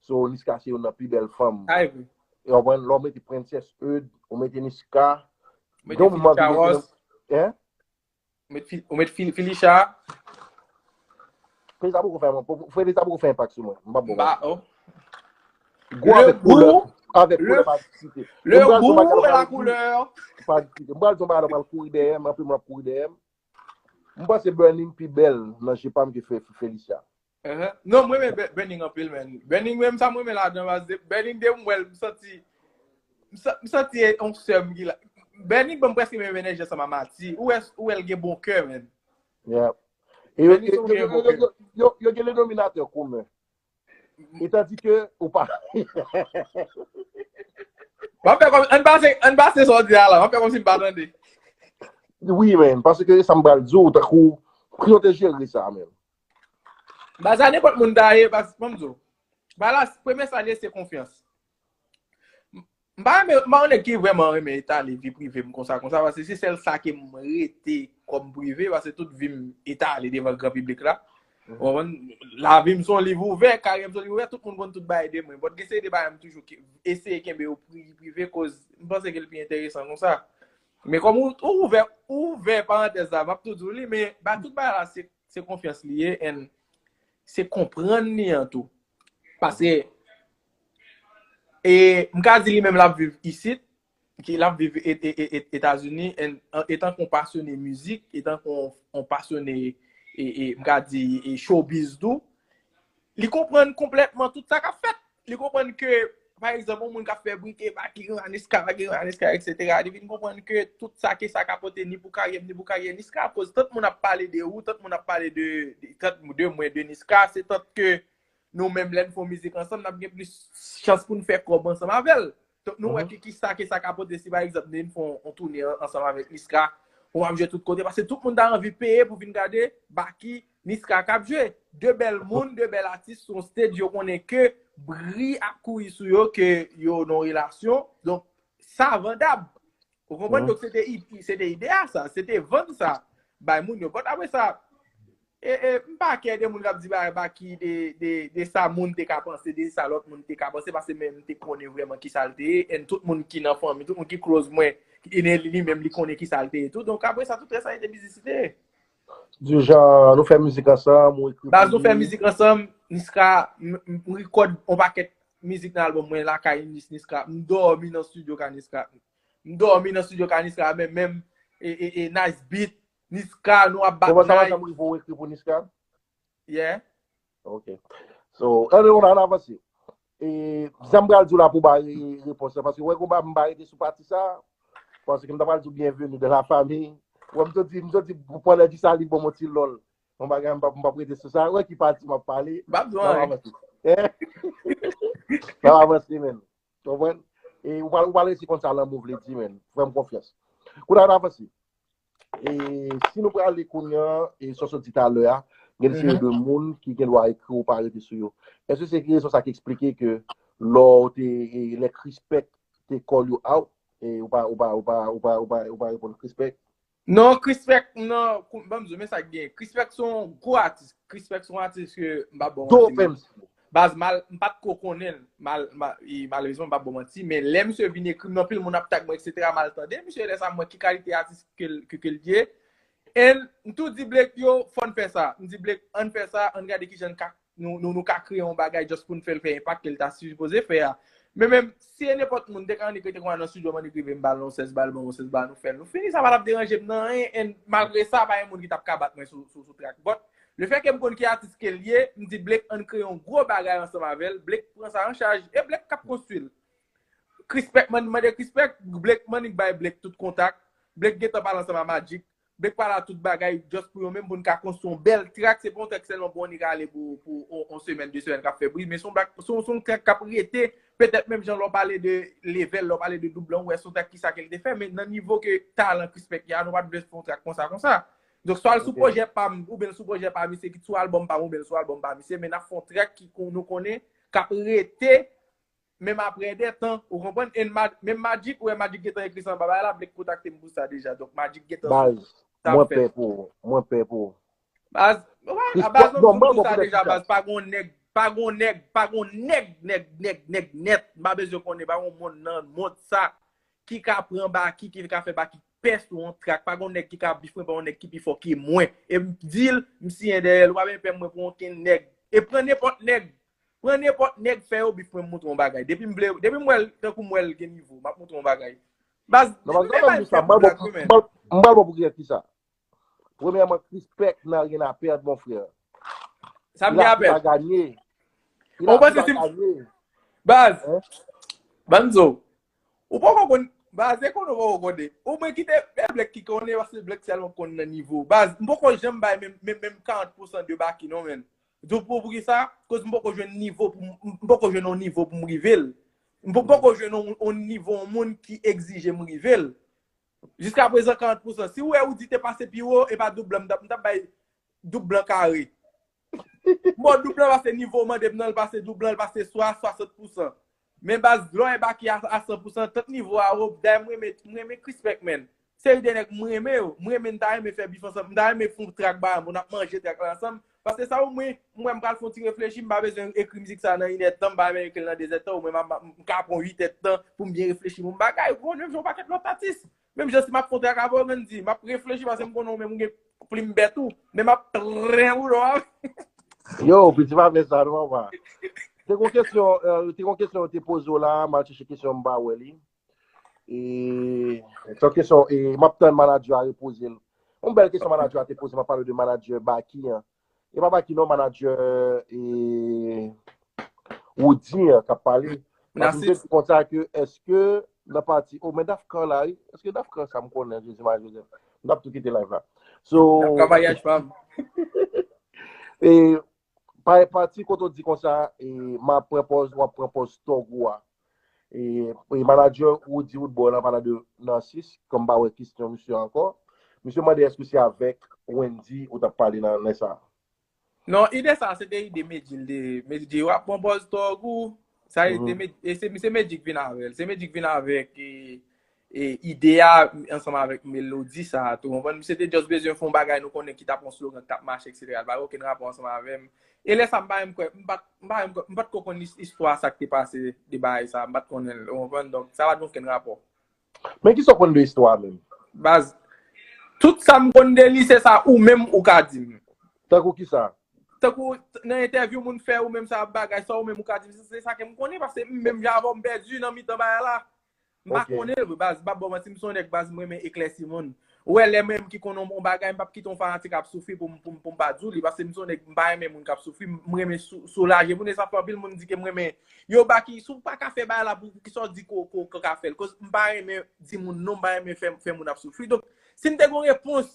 So, Niska se youn nan pi bèl fanm. Sa e vre. E konprann? Lè w mete Princess Eud, ou mete Niska, Mete gen yon moman Felicia vin gen Ross. Hein? Ou met Fi- ou met Fil- Felicia. Felisa poko fè mwen, Felisa poko fè enpak sou mwen. M pa bon. Ba, oh. Gwo Le avèk koulè, goût, avèk le- koulè pa diskite. Le Mwen pral di yon bagay, goût nou et la pral di- couleur. Pa diskite. Mwen pral di yon bagay, nou pral kouri dèyè m, anpil moun ap kouri dèyè m. Mwen panse Burning pi bèl nan je pa m ke Fe- Felicia. Uh-huh. Non, mwen renmen Be- Burning anpil, man. Burning menm sa mwen renmen ladan, baz. Burning de m wè l, m santi m sa- m santi yon sè m ki la. Burning ban m prèske menm enèji ansanm a Mati. Ou wè ou wè l gen bon kè, man. Yeah. E yo, Burning yo, son yo, gen yo, bon yo, kè. yo, yo, yo gen denominatè komen. E tandi ke ou pa. M ap fè kòm, ann pase, ann pase sa w di a la. M ap fè kòmsi m pa tande. Wi, men, paske sa m pral di w, tankou, ki jan w te jere sa, men. Baz, sa nenpòt moun ta ye, baz, ban m di w. Ba la, premye sa l ye, se konfyans. M pa renmen, m pa yon nèg ki vrèman renmen etale vi prive m konsa, konsa, paske se sèl sa ke m rete kòm prive, paske tout vi m etale devan gran piblik la. Ou konprann? Lavi m se yon liv ouvè, karyè m se yon liv ouvè, tout moun konn tout bagay de mwen. But gen seri de bagay m toujou ke- eseye kenbe yo pri- prive, koz m panse ke l pi enteresan konsa. Men kòm ou, ou ouvè, ou ouvè parantèz la, m ap tou di w li, men ba tout bagay la, se, se konfyans li ye, and se konprann li an tou. Paske, e, m ka di li menm l ap viv isit, ki l ap viv e- e- e- e- Etazini, and, an- etan kon pasyone mizik, etan kon on pasyone, e, e, m ka di, e, showbiz tou, li konprann konplètman tout sa k ap fèt. Li konprann ke, pa egzanp, yon moun k ap fè brike, Baky, Niska, Baky, Niska, etsetera. Li vin konprann ke tout sa ke sa ka pote ni pou karyè m, ni pou karyè Niska. Akoz tant moun ap pale de ou, tant moun ap pale de, de, tant de mwen, de Niska, se tant ke nou menm lè n fè mizik ansanm, n ap gen plis chans pou n fè kòb ansanm avè l. Donk nou wè ki, ki sa ke sa ka pote si pa egzanp nou fè yon toune ansanm avèk Niska, ou ap jwe tout kote, paske tout moun ta anvi peye pou vin gade Baky, Niska k ap jwe. De bèl moun, de bèl atis sou yon stage, yo konnen ke bri ap kouri sou yo, ke yo nan relasyon. Donk sa vandab. Ou konprann? Donk se te, se te ide a sa, se te vann sa bay moun yo. But apre sa, e, e, m pa kè de moun k ap di bagay Baky de, de, de sa moun te ka panse, de sa lòt moun te ka panse, paske men m te konnen vrèman ki sa l te ye, and tout moun ki nan fanmi, tout moun ki close mwen, e li menm li konnen ki sa l te ye tou. Donk apre sa, tout rès sa se te biznis li te ye. Du genre, nou fè mizik ansanm, ou ekri Baz, nou fè mizik ansanm, Niska, m, m, m record on pakèt mizik nan album mwen, lakay Nis, Niska, m dòmi nan studio ka Niska. M dòmi nan studio ka Niska, men menm, e, e, e, Nice Beat, Niska, nou ap bat Kòman sa va night. Janm rive w ekri pou Niska? Yeah. Ok. So, ann, ann, ann avanse. E, sa m pral di w la pou ba re- repons la, paske wè konba m pa rete sou pati sa, paske m ta pral di w bienvenue dans la famille. Wè, m te di, m te di, pou pandan di sa, li ban m yon ti lòl. Yon bagay, m pa, m pa rete sou sa. Wè ki pati m ap pale. M pa bezwen N ap anyen. Avanse. Eh? N ap avanse, men. Ou konprann? E ou pral, ou pral resi konn sa lanmou vle di, men. Fè m konfyans. Kounye a n avanse. E si nou prale kounye a, e sa w sot di talè a, gen de seri de moun ki gen dwa ekri ou pa rete sou yo. Èske se rezon sa ki eksplike ke lè w te, e, lè Krispèk te call you out, e ou pa, ou pa, ou pa, ou pa, ou pa, ou pa reponn Krispèk? Non, Krispèk, non, kou- ban m di w, men sa k gen. Krispèk se yon gwo atis. Krispèk se yon atis ke m pa bon. Dope M C. Baz, mal, m pa t ko konnen l. Mal, mal, e, malerezman, m pa bon manti, men lè misye vin ekri m, anpil moun ap tag mwen, etsetera, mal tande misye, lè sa m wè ki kalite atis ke l, ke, ke l ye. And m tou di Blake, yo, fò n fè sa. M di Blake, ann fè sa, ann gade kijan n ka, nou, nou, nou ka kreye yon bagay just pou n fè l fè enpak ke l ta sipoze fè a. Men menm, si e nenpòt moun te ka annik rete konsa nan studio m, annik rive m ba l yon sèz bal, ban yon sèz bal, nou fè l, nou fini, sa pa t ap deranje m nan anyen, and malgre sa, pa gen moun ki t ap ka bat mwen sou, sou, sou track. But, le fè ke m konn ki atis ke l ye, m di Blake, ann kreye yon gwo bagay ansanm avè l, Blake pran sa an chaj, e Blake k ap konstwi l. Krispèk, man, mande Krispèk, Blake, Mannik bay Blake tout kontak, Blake gentan pale ansanm a Magic, Blake pale a tout bagay, just pou yo menm, pou n ka konstwi yon bèl track, se pa yon track sèlman pou yon nèg ale pou, pou yon, yon semèn, de semèn k ap fè bri, men se yon bak- se yon, se yon track k ap rete, petèt menm jan lè w pale de level, lè w pale de Doub Blan, ou wè se yon trèk ki sa ke l te fè, men nan nivo ke talan Krispèk ye a, nou pa t vle fè yon trèk konsa, konsa. Donk, swa l sou pwojè pa m, oubyen l sou pwojè pa misye, ki sou albòm pa m, oubyen l sou albòm pa misye, men n ap fè yon trèk ki kon, nou konnen, k ap rete, menm aprè dè tan, ou konprann? E ma, menm Magic, ou wè Magic gentan ekri sa anba bagay la, Blake kontakte m pou sa deja. Donk, Magic gentan sou sa ap fèt. Baz, mwen pè pou ou. Mwen pè pou ou. Baz, a baz, mwen m di w sa deja, baz, pa gon nèg, pa gon nèg, pa gon nèg, nèg, nèg, nèg nèt, m pa bezwen konnen, pa gon moun nan mond sa ki ka pran Baky, ki ka fè Baky pè sou yon trak, pa gon nèg ki ka bif mwen, pa yon nèg ki pi fò ke mwen. E m di l, m siyen dèyè l, ou pa bezwen pè mwen pou okenn nèg. E pran nenpòt nèg, pran nenpòt nèg, fè yo bif mwen, m montre yon bagay. Depi m vle, depi m wè l, tankou m wè l gen nivo, m ap montre yon bagay. Baz, non, baz, mwen menm di sa, m pral bon, m pral, m pral bon pou kiyès ki sa. Premyèman, Krispèk n'a rien à perdre, mon frère. Sa m gen a pèd? Il a tout à gagner. Il a tout à gagner. Baz, Banzo, ou poko konn, baz, e konnen ou poko konnen. Ou mwen kite, e Blèk ki konnen, paske Blèk sèlman konn nan nivo. Baz, m poko janm bay menm, menm, menm karant pousan de Baky, non, menn. Di w pou, pou ki sa? Koz m poko jwenn nivo pou m, m poko jwenn yon nivo pou m rive l. M po-, poko jwenn yon, yon nivo yon moun ki egzije m rive l. Jiska prezan, karant pousan. Si w wè ou di te pase pi wo, e pa Doub Blan, m t ap, m t ap bay Doub Blan kare. Bon, Doub Blan pase nivo w mande m nan, l pase Doub Blan, l pase swa swasant pousan. Men baz, lè w wè Baky a, a san pousan, tant nivo a wo, dayè m renmen, m renmen Krispèk, menn. Se yon de nèg m renmen yo, m renmen, m ta renmen fè bif ansanm, m ta renmen fè yon trak ba yo, n ap manje trak la ansanm. Paske sa w mwen, m wè m pral fè yon ti reflechi, m pa bezwen ekri mizik sa nan inèdtan, m pa bezwen ekri l nan dezèdtan, ou mwen m, m, m ka pran uitèdtan pou m byen reflechi pou m bagay, ou konnen m jwe yon pakèt lòt atis. Menm jan si m ap fè yon trak avè w, Randy, m ap reflechi paske m konnen ou menm ou gen plim bèt ou, men m ap pran ou lò. Yo, piti pa fè sa non, papa. Te gon kesyon, euh, te gon kesyon yo te poze w la, m al chèche kesyon m pa wè li. E, se yon kesyon, e, m ap tann manadjè a repoze l. Yon bèl kesyon manadjè a te poze, m ap pale de manadjè Baky an. E pa Baky non, manadjè, e, Roody an k ap pale. Paske misye di konsa ke, èske nan pati, oh, men Dafkan la, wi. Èske Dafkan sa m konnen, Jezi Mari Jozèf? M t ap tou kite live la. So, Dafkan vwayaj pa m. E, pa, pati kote w di konsa, e, m ap pran pòz, w ap pran pòz tòg ou a. E, e manadjè Roody Roodboy lan, palan de Narcisse, kòm m pa wè kesyon misye ankò. Misye mande èske se avèk Wendy ou t ap pale nan, nan sa. Non, ide sa, se te ide Medjy, l te, Medjy di, w ap pran pòz tòg ou. Sa e te Med-, e se, se Medjy k vin avè l. Se Medjy k vin avèk, e, e, ide a ansanm avèk melodi sa a tou. Konprann? Misye te just bezwen fè yon bagay nou konnen ki t ap yon slogan, ki t ap mache, etsetera. L pa gen okenn rapò ansanm avè m. E lè sa, m pa menm kwè, m pa, m pa menm kwè, m pa t ko konn is-, istwa sa k te pase de bagay sa, m pa t konnen l, ou konprann? Donk, sa pa t gen okenn rapò. Men kisa w konn de istwa a menm? Baz, tout sa m konn de li, se sa ou menm ou ka di m. Tankou kisa? Tankou nan entèvyou moun fè ou menm sa ap bagay, sa ou menm ou ka di m, se, se sa ke m konnen, paske m menm jan avè w m pèdi nan mitan bagay la. M pa konnen l vre, baz, m p ap ba w manti, m se yon nèg, baz, m renmen eklèsi moun. Ou wè, lè mwen menm ki konn yon, yon bagay, m p ap kite yon fanatik ap soufri pou m, pou m, pou m pa di w li, paske m se yon nèg, m pa renmen moun k ap soufri, m, m renmen sou-, soulaje moun, e sa fè anpil moun di ke m renmen yo Baky, si w pa ka fè bagay la, pou kisa w di ke w, ke w, ke w ka fè l? Koz m pa renmen di moun non, m pa renmen fè, fè moun ap soufri. Donk, si m te gen yon repons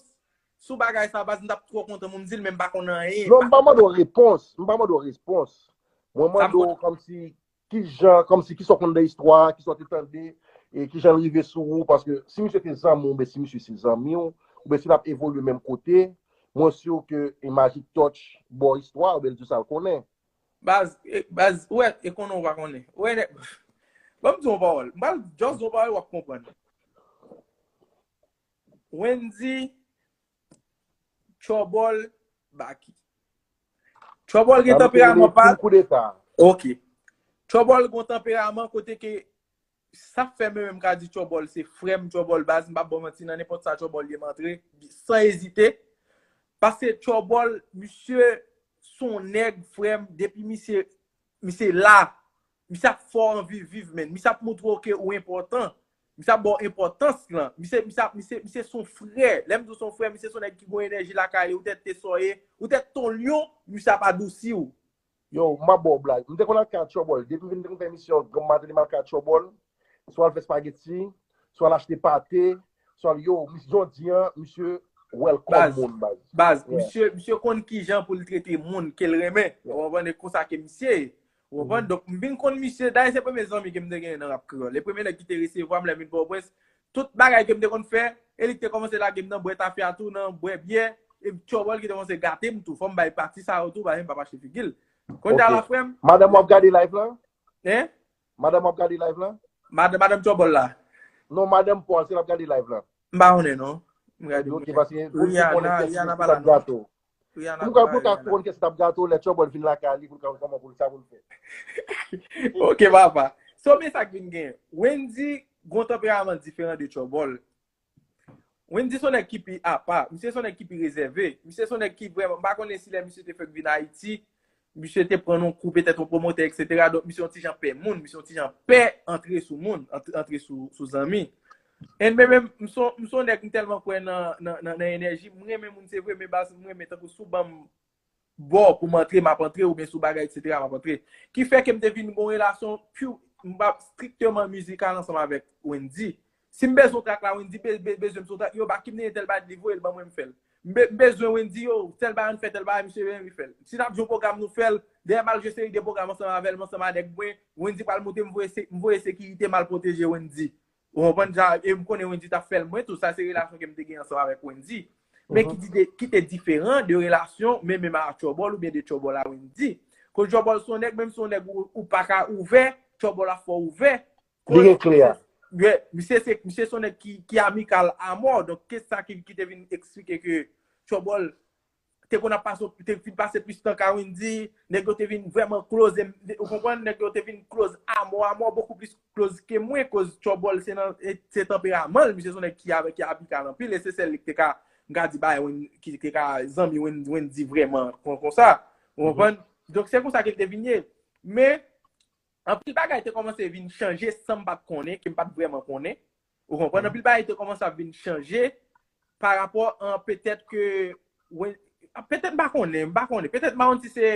sou bagay sa, baz, m t ap twò kontan pou m di l, men m pa konn anyen. Non, m pa mande w repons, m pa mande w repons. Mwen mande w kòmsi kijan, kòmsi, kisa w konn de istwa a, kisa w te tande, e kijan l rive sou ou, paske si misye te zanmi w, oubyen si misye se zanmi w, oubyen si n ap evolye menm kote, mwen si ke e Magic Touch ba w istwa a, oubyen l di w sa l konnen. Baz, e, baz, ou wè, e konnen ou pa konnen. Ou wè, nèg, ban m di w yon pawòl. M pral just di w yon pawòl, w ap konprann. Wendy, Tchòbòl, Baky. Tchòbòl gen tanperaman pa l. Ok. Tchòbòl gen tanperaman kote ke sa fè mwen menm ka di Tchòbòl se frè m, Tchòbòl baz, m p ap ba w manti, nan nenpòt sa Tchòbòl ye m antre, san ezite. Paske Tchòbòl, misye se yon nèg, frè m, depi misye, misye la, misye ap fè w anvi viv, menn. Misye ap montre w ke ou enpòtan. Misye ap ba w enpòtans lan. Misye, misye ap, misye, misye se yon frè. Lè m di w se yon frè, misye se yon nèg ki gon enèji lakay li. Ou tèt te sa w ye. Ou tèt ton lyon, misye ap adousi w. Yo, m ap ba w blag. M te konn al kay Tchòbòl. Depi m vin, vin fè misyon, granm maten li m al kay Tchòbòl. Swa l fè spageti, swa l achte pate, swa l, yo, mis-, jodi a, misye welcome moun, baz. Baz, misye, misye konn kijan pou l trete moun ke l renmen. Ou konprann? E konsa ke misye ye. Ou konprann? Donk, m vin konn misye. Dayè, se premye zanmi ke m te genyen nan rap kreyòl. E premye nèg ki te resevwa m lè m vin Pòtoprens. Tout bagay ke m te konn fè, e li ki te kòmanse lage m nan bwè tafya tou, nan bwè byè. E Tchòbòl ki te kòmanse gate m tou. Fò m bay pati sa yo tou, paske m p ap achte figi l. Kounye a la, frè m. Madanm w ap gade live la? Hein? Madanm w ap gade live la? Madanm, madanm Tchòbòl la. Non, madanm Paul, si l ap gade live la. M pa konnen, non. M gade. Ok, paske pou l te konnen kèsi ki t ap gate w. Pou l ka pou l ka konn kèsi t ap gate w, lè Tchòbòl vin lakay li, pou l ka konn kòman pou l sa pou l fè. Ok, papa. So, men sa k vin gen. Wendy gon tanperaman diferan de Tchòbòl. Wendy se yon nèg ki pi apa. Misye se yon nèg ki pi rezève. Misye se yon nèg ki vrèman, m pa konnen si lè misye te fèk vin Ayiti, misye te pran yon kou, petèt yon pwomotè, etsetera. Donk, misye yon ti jan pè moun, misye yon ti jan pè antre sou moun, antre, antre sou, sou zanmi. And men menm, m se yon, m se yon nèg m tèlman kwè nan, nan, nan, nan enèji, m renmen moun se vre, men baz, m renmen tankou si w ban m bò pou m antre, m ap antre, oubyen sou bagay, etsetera, m ap antre. Ki fè ke m te vin gon relasyon pure, m pa strikteman mizikal ansanm avèk Wendy. Si m bezwen yon trak la, Wendy be, be, bezwen m sou trak, yo ba Kim neye tèl bagay li voye l ban mwen m fè l. M be, m bezwen Wendy yo, tèl bagay ann fè tèl bagay, misye vini fè l. Si n ap jwe yon pwogram nou fè l, dèyè m al jwe seri de pwogram ansanm avè l, m ansanm a nèg mwen, Wendy pral moute m voye se, m voye sekirite m al pwoteje Wendy. Ou konprann sa, e m konnen Wendy t ap fè l mwen tou, sa se relasyon ke m te gen ansanm avèk Wendy. Men ki, di, ki te diferan de relasyon men menm a Tchòbòl oubyen de Tchòbòl a Wendy. Koz Tchòbòl se yon nèg, menm se yon nèg ou, ou pa ka ouvè, Tchòbòl ap fè w ouvè. Li gen kle a. Wi, misye se, misye se yon nèg ki, ki amikal a mò. Donk, ke sa ki, ki te vin eksplike ke Tchòbòl te konn ap pase, te vin pase plis tan ka Wendy, nèg yo te vin vrèman close, ou konprann, nèg yo te vin close a mò, a mò, bokou plis close ke mwen, koz Tchòbòl se nan, e, se tanperaman l, misye se yon nèg ki, ki amikal anpil, e se sèl li ki te ka, m ka di, bay, Wen-, ki te ka zanmi Wen-, Wendy vrèman, kon, konsa, ou konprann? Donk, se konsa ke l te vin ye. Men, anpil bagay te kòmanse vin chanje san m pa t konnen, ke m pa t vrèman konnen. Ou konprann? Anpil bagay te kòmanse ap vin chanje pa rapò an petèt ke, wen-, petèt m pa konnen, m pa konnen. Petèt m pa konn si se,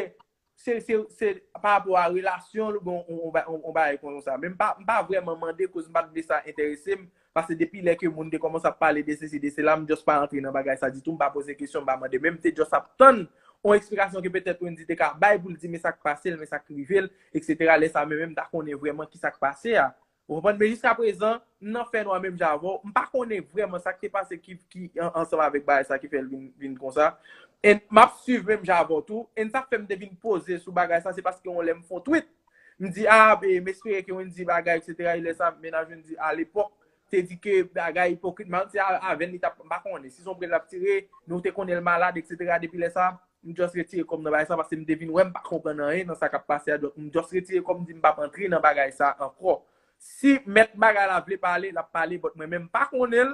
se, se, se pa rapò a relasyon l oubyen on, on, on, on bagay konsa. Men m pa, m pa vrèman mande koz m pa t vle sa enterese m. Paske depi lè ke moun te kòmanse ap pale de sesi, de sela, m just pa antre nan bagay sa ditou, m pa poze kesyon, m pa mande. Men m te just ap tann on eksplikasyon ke petèt Wendy te ka bay pou l di men sa k pase l, men sa k rive l, etsetera. Lè sa menm, menm m ta konnen vrèman kisa k pase a. Ou konprann? Men jiskaprezan, m nan fènwa menm jan avè w. M pa konnen vrèman sa k te pase ki, ki an, ansanm avèk bagay sa ki fè l vin, vin konsa. And m ap swiv menm jan avè w tou. And sa k fè m te vin poze sou bagay sa, se paske yon lè m fè yon tweet. M di, a, e, m espere ke Wendy bagay, etsetera. E lè sa, mennaj Wendy alepòk te di ke bagay ipokrit, m pa konn si a, avè l li t ap, m pa konnen. Si se yon brèd l ap tire, nou te konnen l malad, etsetera. Depi lè sa, m just retire kò m nan bagay sa, paske m te vin wè m pa konprann anyen nan sa k ap pase a. Donk, m just retire kò m, m di m p ap antre nan bagay sa ankò. Si mèt bagay la vle pale, l ap pale, but mwen menm m pa konnen l,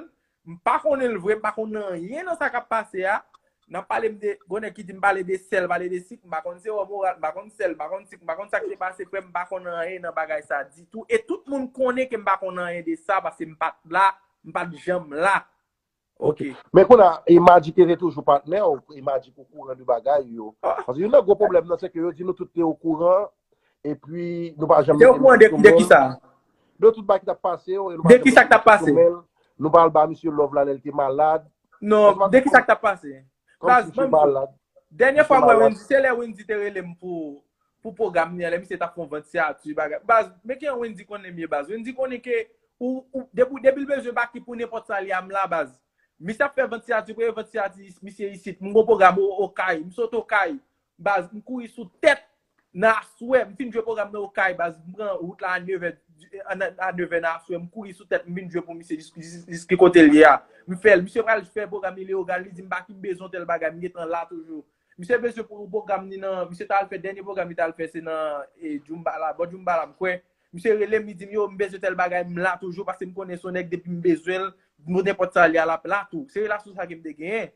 m pa konnen l vre, m pa konn anyen nan sa k ap pase a. N ap pale m de, gon nèg ki di m pale de sèl, pale de sik, m pa konn sewòm oral, m pa konn sèl, m pa konn sik, m pa konn sa k te pase, frè m, m pa konn anyen nan bagay sa ditou. E tout moun konnen ke m pa konn anyen de sa, paske m pa t la, m pa t janm la. Ok. Men kounye a, e Magic te toujou patnè w, e Magic okouran de bagay yo. Paske youn nan gwo pwoblèm nan, se ke yo di nou tout te okouran, epi nou pa janm mete men sou men l. Te okouran de, de kisa? De tout bagay ki t ap pase yo, e nou pa janm mete men sou men l. Nou pa al ba misye love la lè l te malad. Non, de kisa k t ap pase? Baz, ban m di w. Dènye fwa m wè Wendy, se lè Wendy te rele m pou, pou pwogram li an, lè misye t ap fè yon vant siyati, bagay. Baz, men kijan Wendy konnen m ye, baz. Wendy konnen ke ou, ou, depi, depi l bezwen baki pou nenpòt sa li a, m la, baz. Misye ap fè vant siyati, premye vant siyati, misye isit. M gon pwogram o, Okay. M sot Okay. Baz, m kouri sou tèt nan aswè. M fin jwe pwogram nan Okay, baz. M pran wout la a nevè, a, a nevè nan aswè. M kouri sou tèt, m vin jwe pou misye jis, jis, jis ki kote l ye a. M fè l. Misye pral fè pwogram li Leyogàn, li di m pa ki m bezwen tèl bagay, m gentan la toujou. Misye bezwen pou pwogram li nan, misye t al fè dènye pwogram li t al fè, se nan, e, Djoumbala, bò Djoumbala, m kwè. Misye rele m, li di m, yo, m bezwen tèl bagay, m la toujou, paske m konnen se yon nèg depi m bezwen l, pou nenpòt sa li a, l ap la tou. Se relasyon sa ke m te genyen.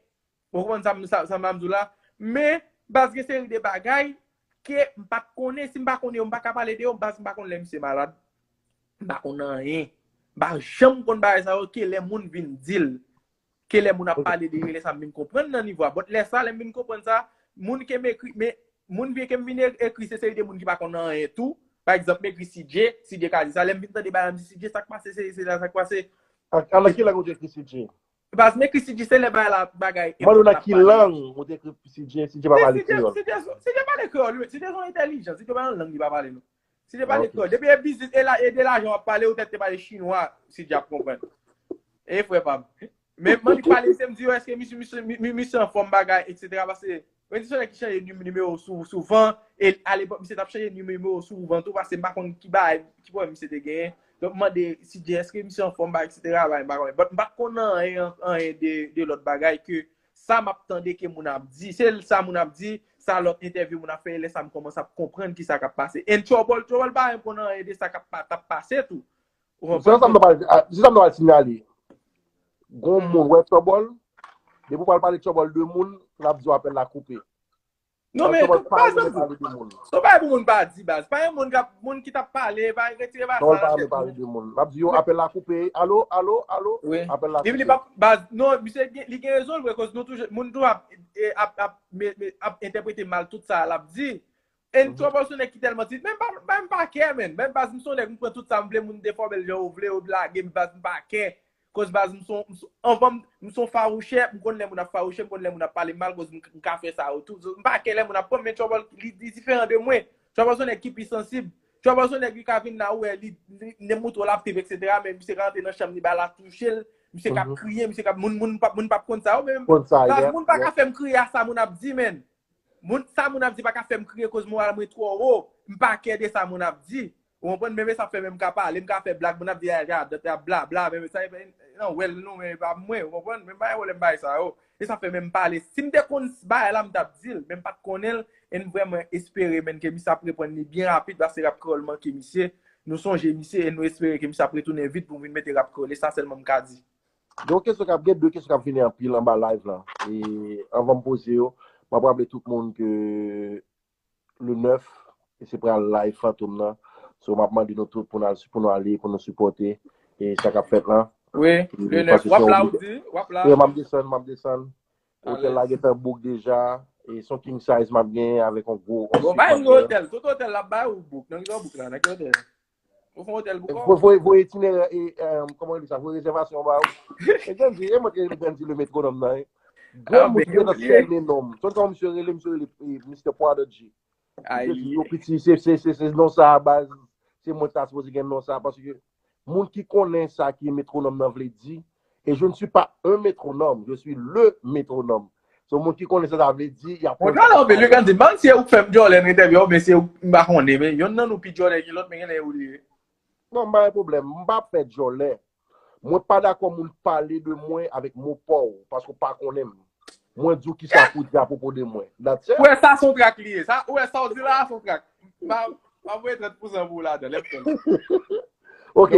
Ou konprann sa, sa, sa m ap di w la? Men, baz, gen seri de bagay ke m pa t konnen, si m pa konnen yo, m pa ka pale de yo, baz, m pa konn lè misye malad. M pa konn anyen. M pa janm konn bagay sa yo, ke lè moun vin di l. Ke lè moun ap pale de yo, lè sa m vin konprann nan nivo a. But lè sa, lè m vin konprann sa, moun ke m ekri, men, moun vye ke m vin e-, ekri, se seri de moun ki pa konn anyen tou. Pa egzanp, m ekri C J, C J ka di sa. Lè m vin tande bagay, m di, C J, sa k pase, se, se la, sa k pase. A, a, nan ki lang ou te ekri C J? Baz, m ekri C J se lè bagay la, bagay enpòtan ap pale. Mwen nan ki lang ou te ekri C J, C J pa pale kreyòl. C J pale kreyòl, wi. C J se yon entèlijan. C J pa nan lang li pa pale, non. C J pale kreyòl. Depi e biznis, e la, e de lajan w ap pale, ou tèt te pale chinwa, C J ap konprann. E frè pa m. Men m annik pale, se m di yo, èske misye, misye, mi- mi- misye anfòm bagay, etsetera. Paske, mwen di se yon nèg ki chanje nim- nimewo sou- souvan, e alepòk, misye t ap chanje nimewo souvan tou, paske m pa konn ki bagay, ki pwoblèm misye te genyen. Donk, m mande C J, èske misye anfòm, bagay, etsetera, bagay, m pa konnen. But m pa t konn anyen, anyen de, de lòt bagay ke sa m ap tande ke moun ap di. Se sa moun ap di, sa lòt entèvyou moun ap fè, e lè sa m kòmanse ap konprann ki sa k ap pase. And Trouble, Trouble pa menm konn anyen de sa k ap pa- t ap pase tou. Ou Se sa m konprann? Pral, a, se sa m pral sinyale. Gon moun wè Trouble, depi w pral pale Trouble de moun, l ap di w apèl la koupe. Non, men, Trouble pa renmen pale de moun. Sa pa pou moun pa di, baz. Pa gen moun k ap, moun ki t ap pale, pa retire pa sa nan tèt nou. Trouble pa renmen pale de moun. L ap di yo, apèl la koupe. Alo, alo, alo, apèl la koupe. Li, li pa, baz, non, misye gen, li gen rezon l vre, koz nou toujou, moun toujou ap, e, ap, ap, me- me- ap entèprete mal tout sa l ap di. And Trouble se yon nèg ki tèlman ti, men m pa, men m pa kè, men. Men baz, m se yon nèg, m pran tout sa m vle, moun defòme l jan yo vle, yo lage m, baz, m pa kè. Koz baz, m se yon, m se- anvan m, m se yon fawouchè, m konn lè moun ap fawouche, m konn lè moun ap pale m mal, koz m, m ka fè sa yo tou. So, m pa kè lè moun ap pran m, men Trouble, li, li diferan de mwen. Trouble se yon nèg ki pi sansib. Trouble se yon nèg, li ka vin la, ou wè, li, li, li moutre w l ap trip, etsetera, men misye ka rantre nan chanm li, bagay la touche l, misye k ap kriye, misye k ap, moun, moun, p ap- moun p ap konn sa yo, men, baz, moun pa ka fè m kriye a sa moun ap di, men. Moun, sa moun ap di pa ka fè m kriye koz moral mwen twò wo. M pa kè de sa moun ap di. Ou konprann? Men, men sa fè men m ka pale, m ka fè blag, moun ap di, "Ah, ah, ah, bla, bla," men sa, e pa, nan wèl nou, men e pa mwen, ou konprann? Men m pa gen pwoblèm bagay sa yo. E sa fè men m pale. Si m te konn bagay la, m t ap di l, men m pa t konnen l, e m vrèman espere, men, ke misye ap reprann li byen rapid, paske rap kreyòl manke misye. Nou sonje misye, e nou espere ke misye ap retounen vit pou vin mete rap kreyòl. E sa sèlman m ka di. Gen yon kesyon k ap, gen de kesyon k ap vini anpil anba live lan. E anvan m poze yo, m ap raple tout moun ke le nèf, e se pral live Fantom nan. So, m ap mande nou tout pou n al, pou nou ale, pou nou sipòte e sa k ap fèt lan. Wi, le nèf. W ap la, ou di? W ap la? Wi, m ap desann, m ap desann. Otèl la gentan book deja. E se yon king size m ap genyen avèk yon gwo, yon sipòtè. Bon, bay m yon otèl. Tout otèl l ap bay ou book. Nan ki bò book la? Nan ki otèl? Ou fè otèl pou kò w? Voye, voye itinerè, e, kòman yo di sa, voye rezèvasyon ba ou. E Gandy, e mwen ki Gandy le metronòm nan, e. Gran moun ki gentan fèmen non m. Sonn kòman misye rele, misye rele, e, Mister Prodigy. Misye di, yo piti, se, se, se, se non sa a baz, se mwen ki ta sipoze gen non sa a, paske moun ki konnen sa ki metronòm nan vle di, et je ne suis pas un métronome, je suis le métronome. So, moun ki konnen sa sa vle di, y ap konn sa k ap pase. Mwen li Gandy, m pa konn si se ou k fè m djòlè nan entèvyou a, oubyen se ou, m pa konnen, men yonn nan nou pi djòlè ke lòt, men genlè ou li ye. Non, m pa gen pwoblèm, m pa fè djòlè. Mwen pa dakò moun pale de mwen avèk mo pa w, paske w pa konnen m. Mwen di w kisa pou w di apwopo de mwen. That's it. Ou wè sa se yon trak li ye. Sa, ou wè sa w di la, se yon trak. M a, m a voye trant pousan pou ou ladan, lè m fè l. Ok.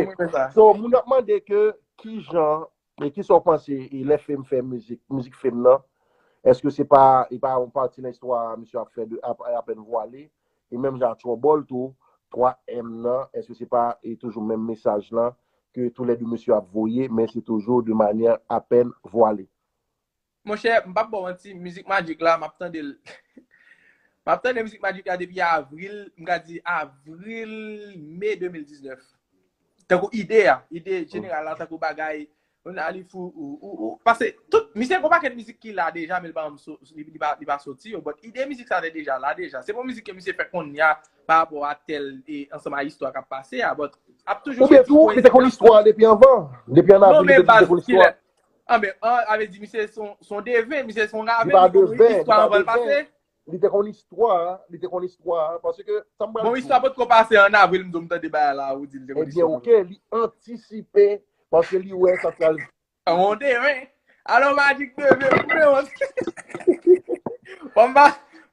So, moun ap mande ke kijan, e kisa w panse, e lè Fame fè mizik, mizik Fame nan, èske se pa, e pa yon pati nan istwa misye ap fè de, ap, apèn vwale, e menm jan ak Trouble tou, twa M nan, èske se pa, e toujou menm mesaj lan, ke toulède mesye ap voye, men se toujou de manyè apèn vwale. Monchè, m p ap ba w manti, mizik Magic la, m ap tande l. M ap tande mizik Magic la depi avril, m ka di avril, me de mil diznèf. Tankou ide a, ide jeneral la, tankou bagay, ou nan li fou, ou, ou, ou, paske tout, misye gon pakèt mizik ki la deja, men li pa, li, li pa, li pa soti yo, but ide mizik sa te deja la deja. Se pa yon mizik ke misye fè kounye a, pa rapò a tèl, e ansanm a istwa k ap pase a, but ap toujou fè ti koyensistans. Oubyen tou, li te konn istwa depi anvan, depi an avril, li te, li te konn istwa. Anben, an, sa vle di misye se yon, se yon deven, misye se yon raven, li konn istwa anvan l pase. Li te konn istwa, li te konn istwa, paske sa m pral di w. Bon, istwa potko pase an avril, m di w m tande bagay la, ou di l te konn istwa. Ebyen, ok, li antisipe, paske li wè sa pral. An yon deven. Alò, Magic deven, ou deven. Bon, m pa,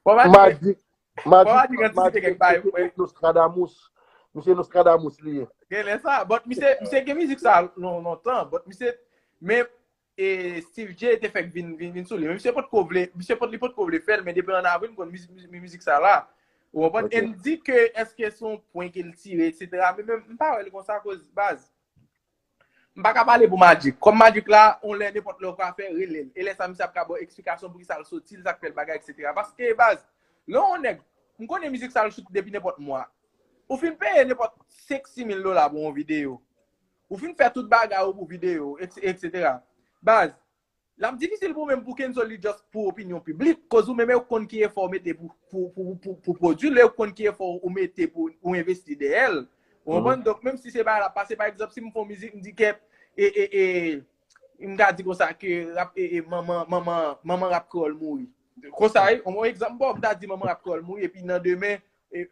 bon, Magic. Magic, Magic, Magic, Nostradamus. Misye Nostradamus li ye. Genlè sa, but misye, misye gen mizik sa lon-, lontan, but misye, men, e, Steve J te fèk vin, vin, vin sou li. Men misye potko vle, misye pot, li potko vle fè l, men depi an avril, m konn mizik, mizik, mizik sa la. Ou konprann? Ok. E m di ke èske se yon pwen ke l tire, etsetera. Men, men m pa wè l konsa, koz baz. M pa ka pale pou Magic. Kòm Magic la, on lè nenpòt lè ou ka fè, rele l. E lè sa, misye ap ka ba w eksplikasyon poukisa l soti l, sa k fè l bagay, etsetera. Paske, baz, lè yon nèg, m konnen mizik sa l sot depi nenpòt mwa. Ou fin peye nenpòt senk, sis mil dola pou yon videyo. Ou fin fè tout bagay ou pou videyo, et-, etsetera. Baz, l ap difisil pou menm pou Kenzo li just pou opinyon piblik. Koz ou menm ou konn ki efò ou mete pou, pou, pou, pou, pou pwodui l, ou konn ki efò ou mete pou ou envesti dèyè l. Ou konprann? Donk, menm si se bagay la pase, pa egzanp, si m fè yon mizik, m di kèt, e, e, e, m ka di konsa ke rap, e, e, manman, manman, manman rap kreyòl mouri. Konsa, wi, yon egzanp, bon, m ta di manman rap kreyòl mouri, epi nan demen, e,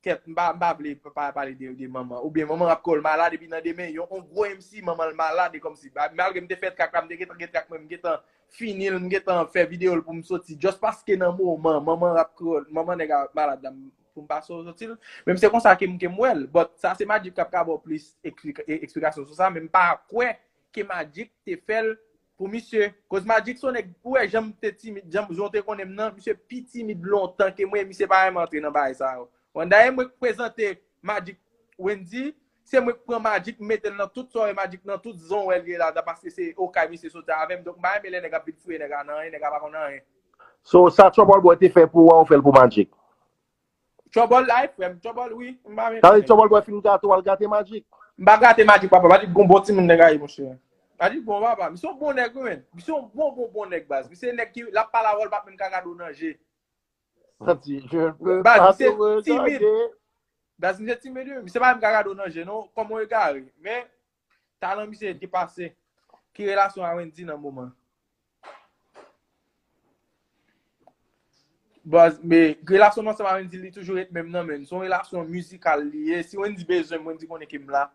kèt, m pa, m pa vle pa, pale de, de manman. Oubyen manman rap kreyòl malad, epi nan demen, yon, yon gwo M C, manman l malad, e kòmsi, ba, malgre m te fè trak la, m te gentan gen trak mwen, m gentan fini l, m gentan fè videyo l pou m soti. Just paske nan moman, manman rap kreyòl, manman nèg a malad la, m- pou m pa soti l. Men se konsa ke m, ke m wè l. But sa se Magic k ap ka ba w plis eksplik- e- eksplikasyon sou sa, men m pa kwè ke Magic te fè l pou misye. Koz Magic se yon nèg, ou wè jan m te timid, jan, jan w te konnen m nan, misye pi timid lontan ke mwen, misye pa renmen antre nan bagay sa yo. Bon, dayè mwen k prezante Magic Wendy, se mwen k pran Magic, m mete l nan tout swarè Magic, nan tout zòn wè l ye la, paske se Okay misye soti avè m, donk m pa renmen lè nèg ap vin fouye nèg a nan anyen, nèg a pa konn anyen. So, sa Trouble Boy te fè pou ou a, ou fè l pou Magic? Trouble life, frè m. Trouble, wi. M pa menm Sa vle di Trouble Boy fin gate w, al gate Magic. M pa gate Magic, papa. Magic gon bon timoun nèg a ye, monchè. Magic bon, papa. Misye yon bon nèg, wi, men. Misye yon bon, bon, bon nèg, baz. Misye nèg ki, l ap pale avè w, l p ap menm ka gade w nan je. Santi, je ne peux Baz, pas te misye timid. regarder. Baz, misye timid, wi. Misye pa menm ka gade w nan je, non. Kòman w egare. Men, talan misye depase. Ki relasyon a Wendy nan moman? Baz, men relasyon m ansanm a Wendy, li toujou ret menm nan, men se yon relasyon mizikal li ye. Si Wendy bezwen m, Wendy konnen ke m la.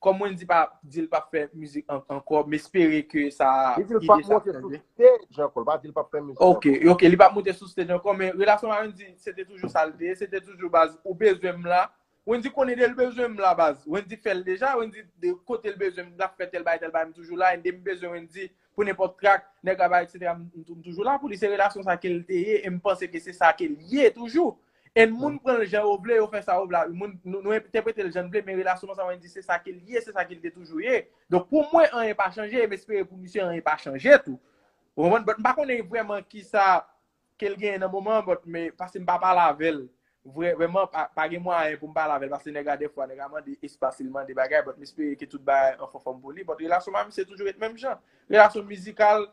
Kòm Wendy pa di l p ap fè mizik an- ankò, m espere ke sa Li di l p ap ide sa ap monte sou chanje. stage ankò, li pa di l p ap fè mizik Ok, ankò. ok, li p ap monte sou stage ankò, men relasyon m a Wendy, se te toujou sa l te ye, se te toujou baz, ou bezwen m la, Wendy konnen de l bezwen m la baz. Wendy fè l deja, Wendy de kote l bezwen m, l ap fè tèl bagay, tèl bagay, m toujou la. And de m bezwen Wendy pou nenpòt trak, nèg la bay, et cetera. M, m, m toujou la pou li. Se relasyon sa ke l te ye, e m panse ke se sa ke l ye toujou. And moun pran l jan yo vle, yo fè sa yo vle. Moun, nou, nou entèprete l jan n vle, men relasyon sa Wendy, se sa ke l ye, se sa ke l te toujou ye. Donk pou mwen, anyen pa chanje, e m espere pou misye anyen pa chanje tou. Ou konprann? But m pa konnen vrèman kisa ke l genyen nan moman an, but, men, paske m pa pale avè l. Vrè, vrèman, pa, pa gen mwayen pou m pale avè l, paske nèg la, dèfwa, nèg la mande espas, li mande bagay, but m espere ke tout bagay an fon fòm pou li. But relasyon m a misye toujou ret menm jan. Relasyon mizikal,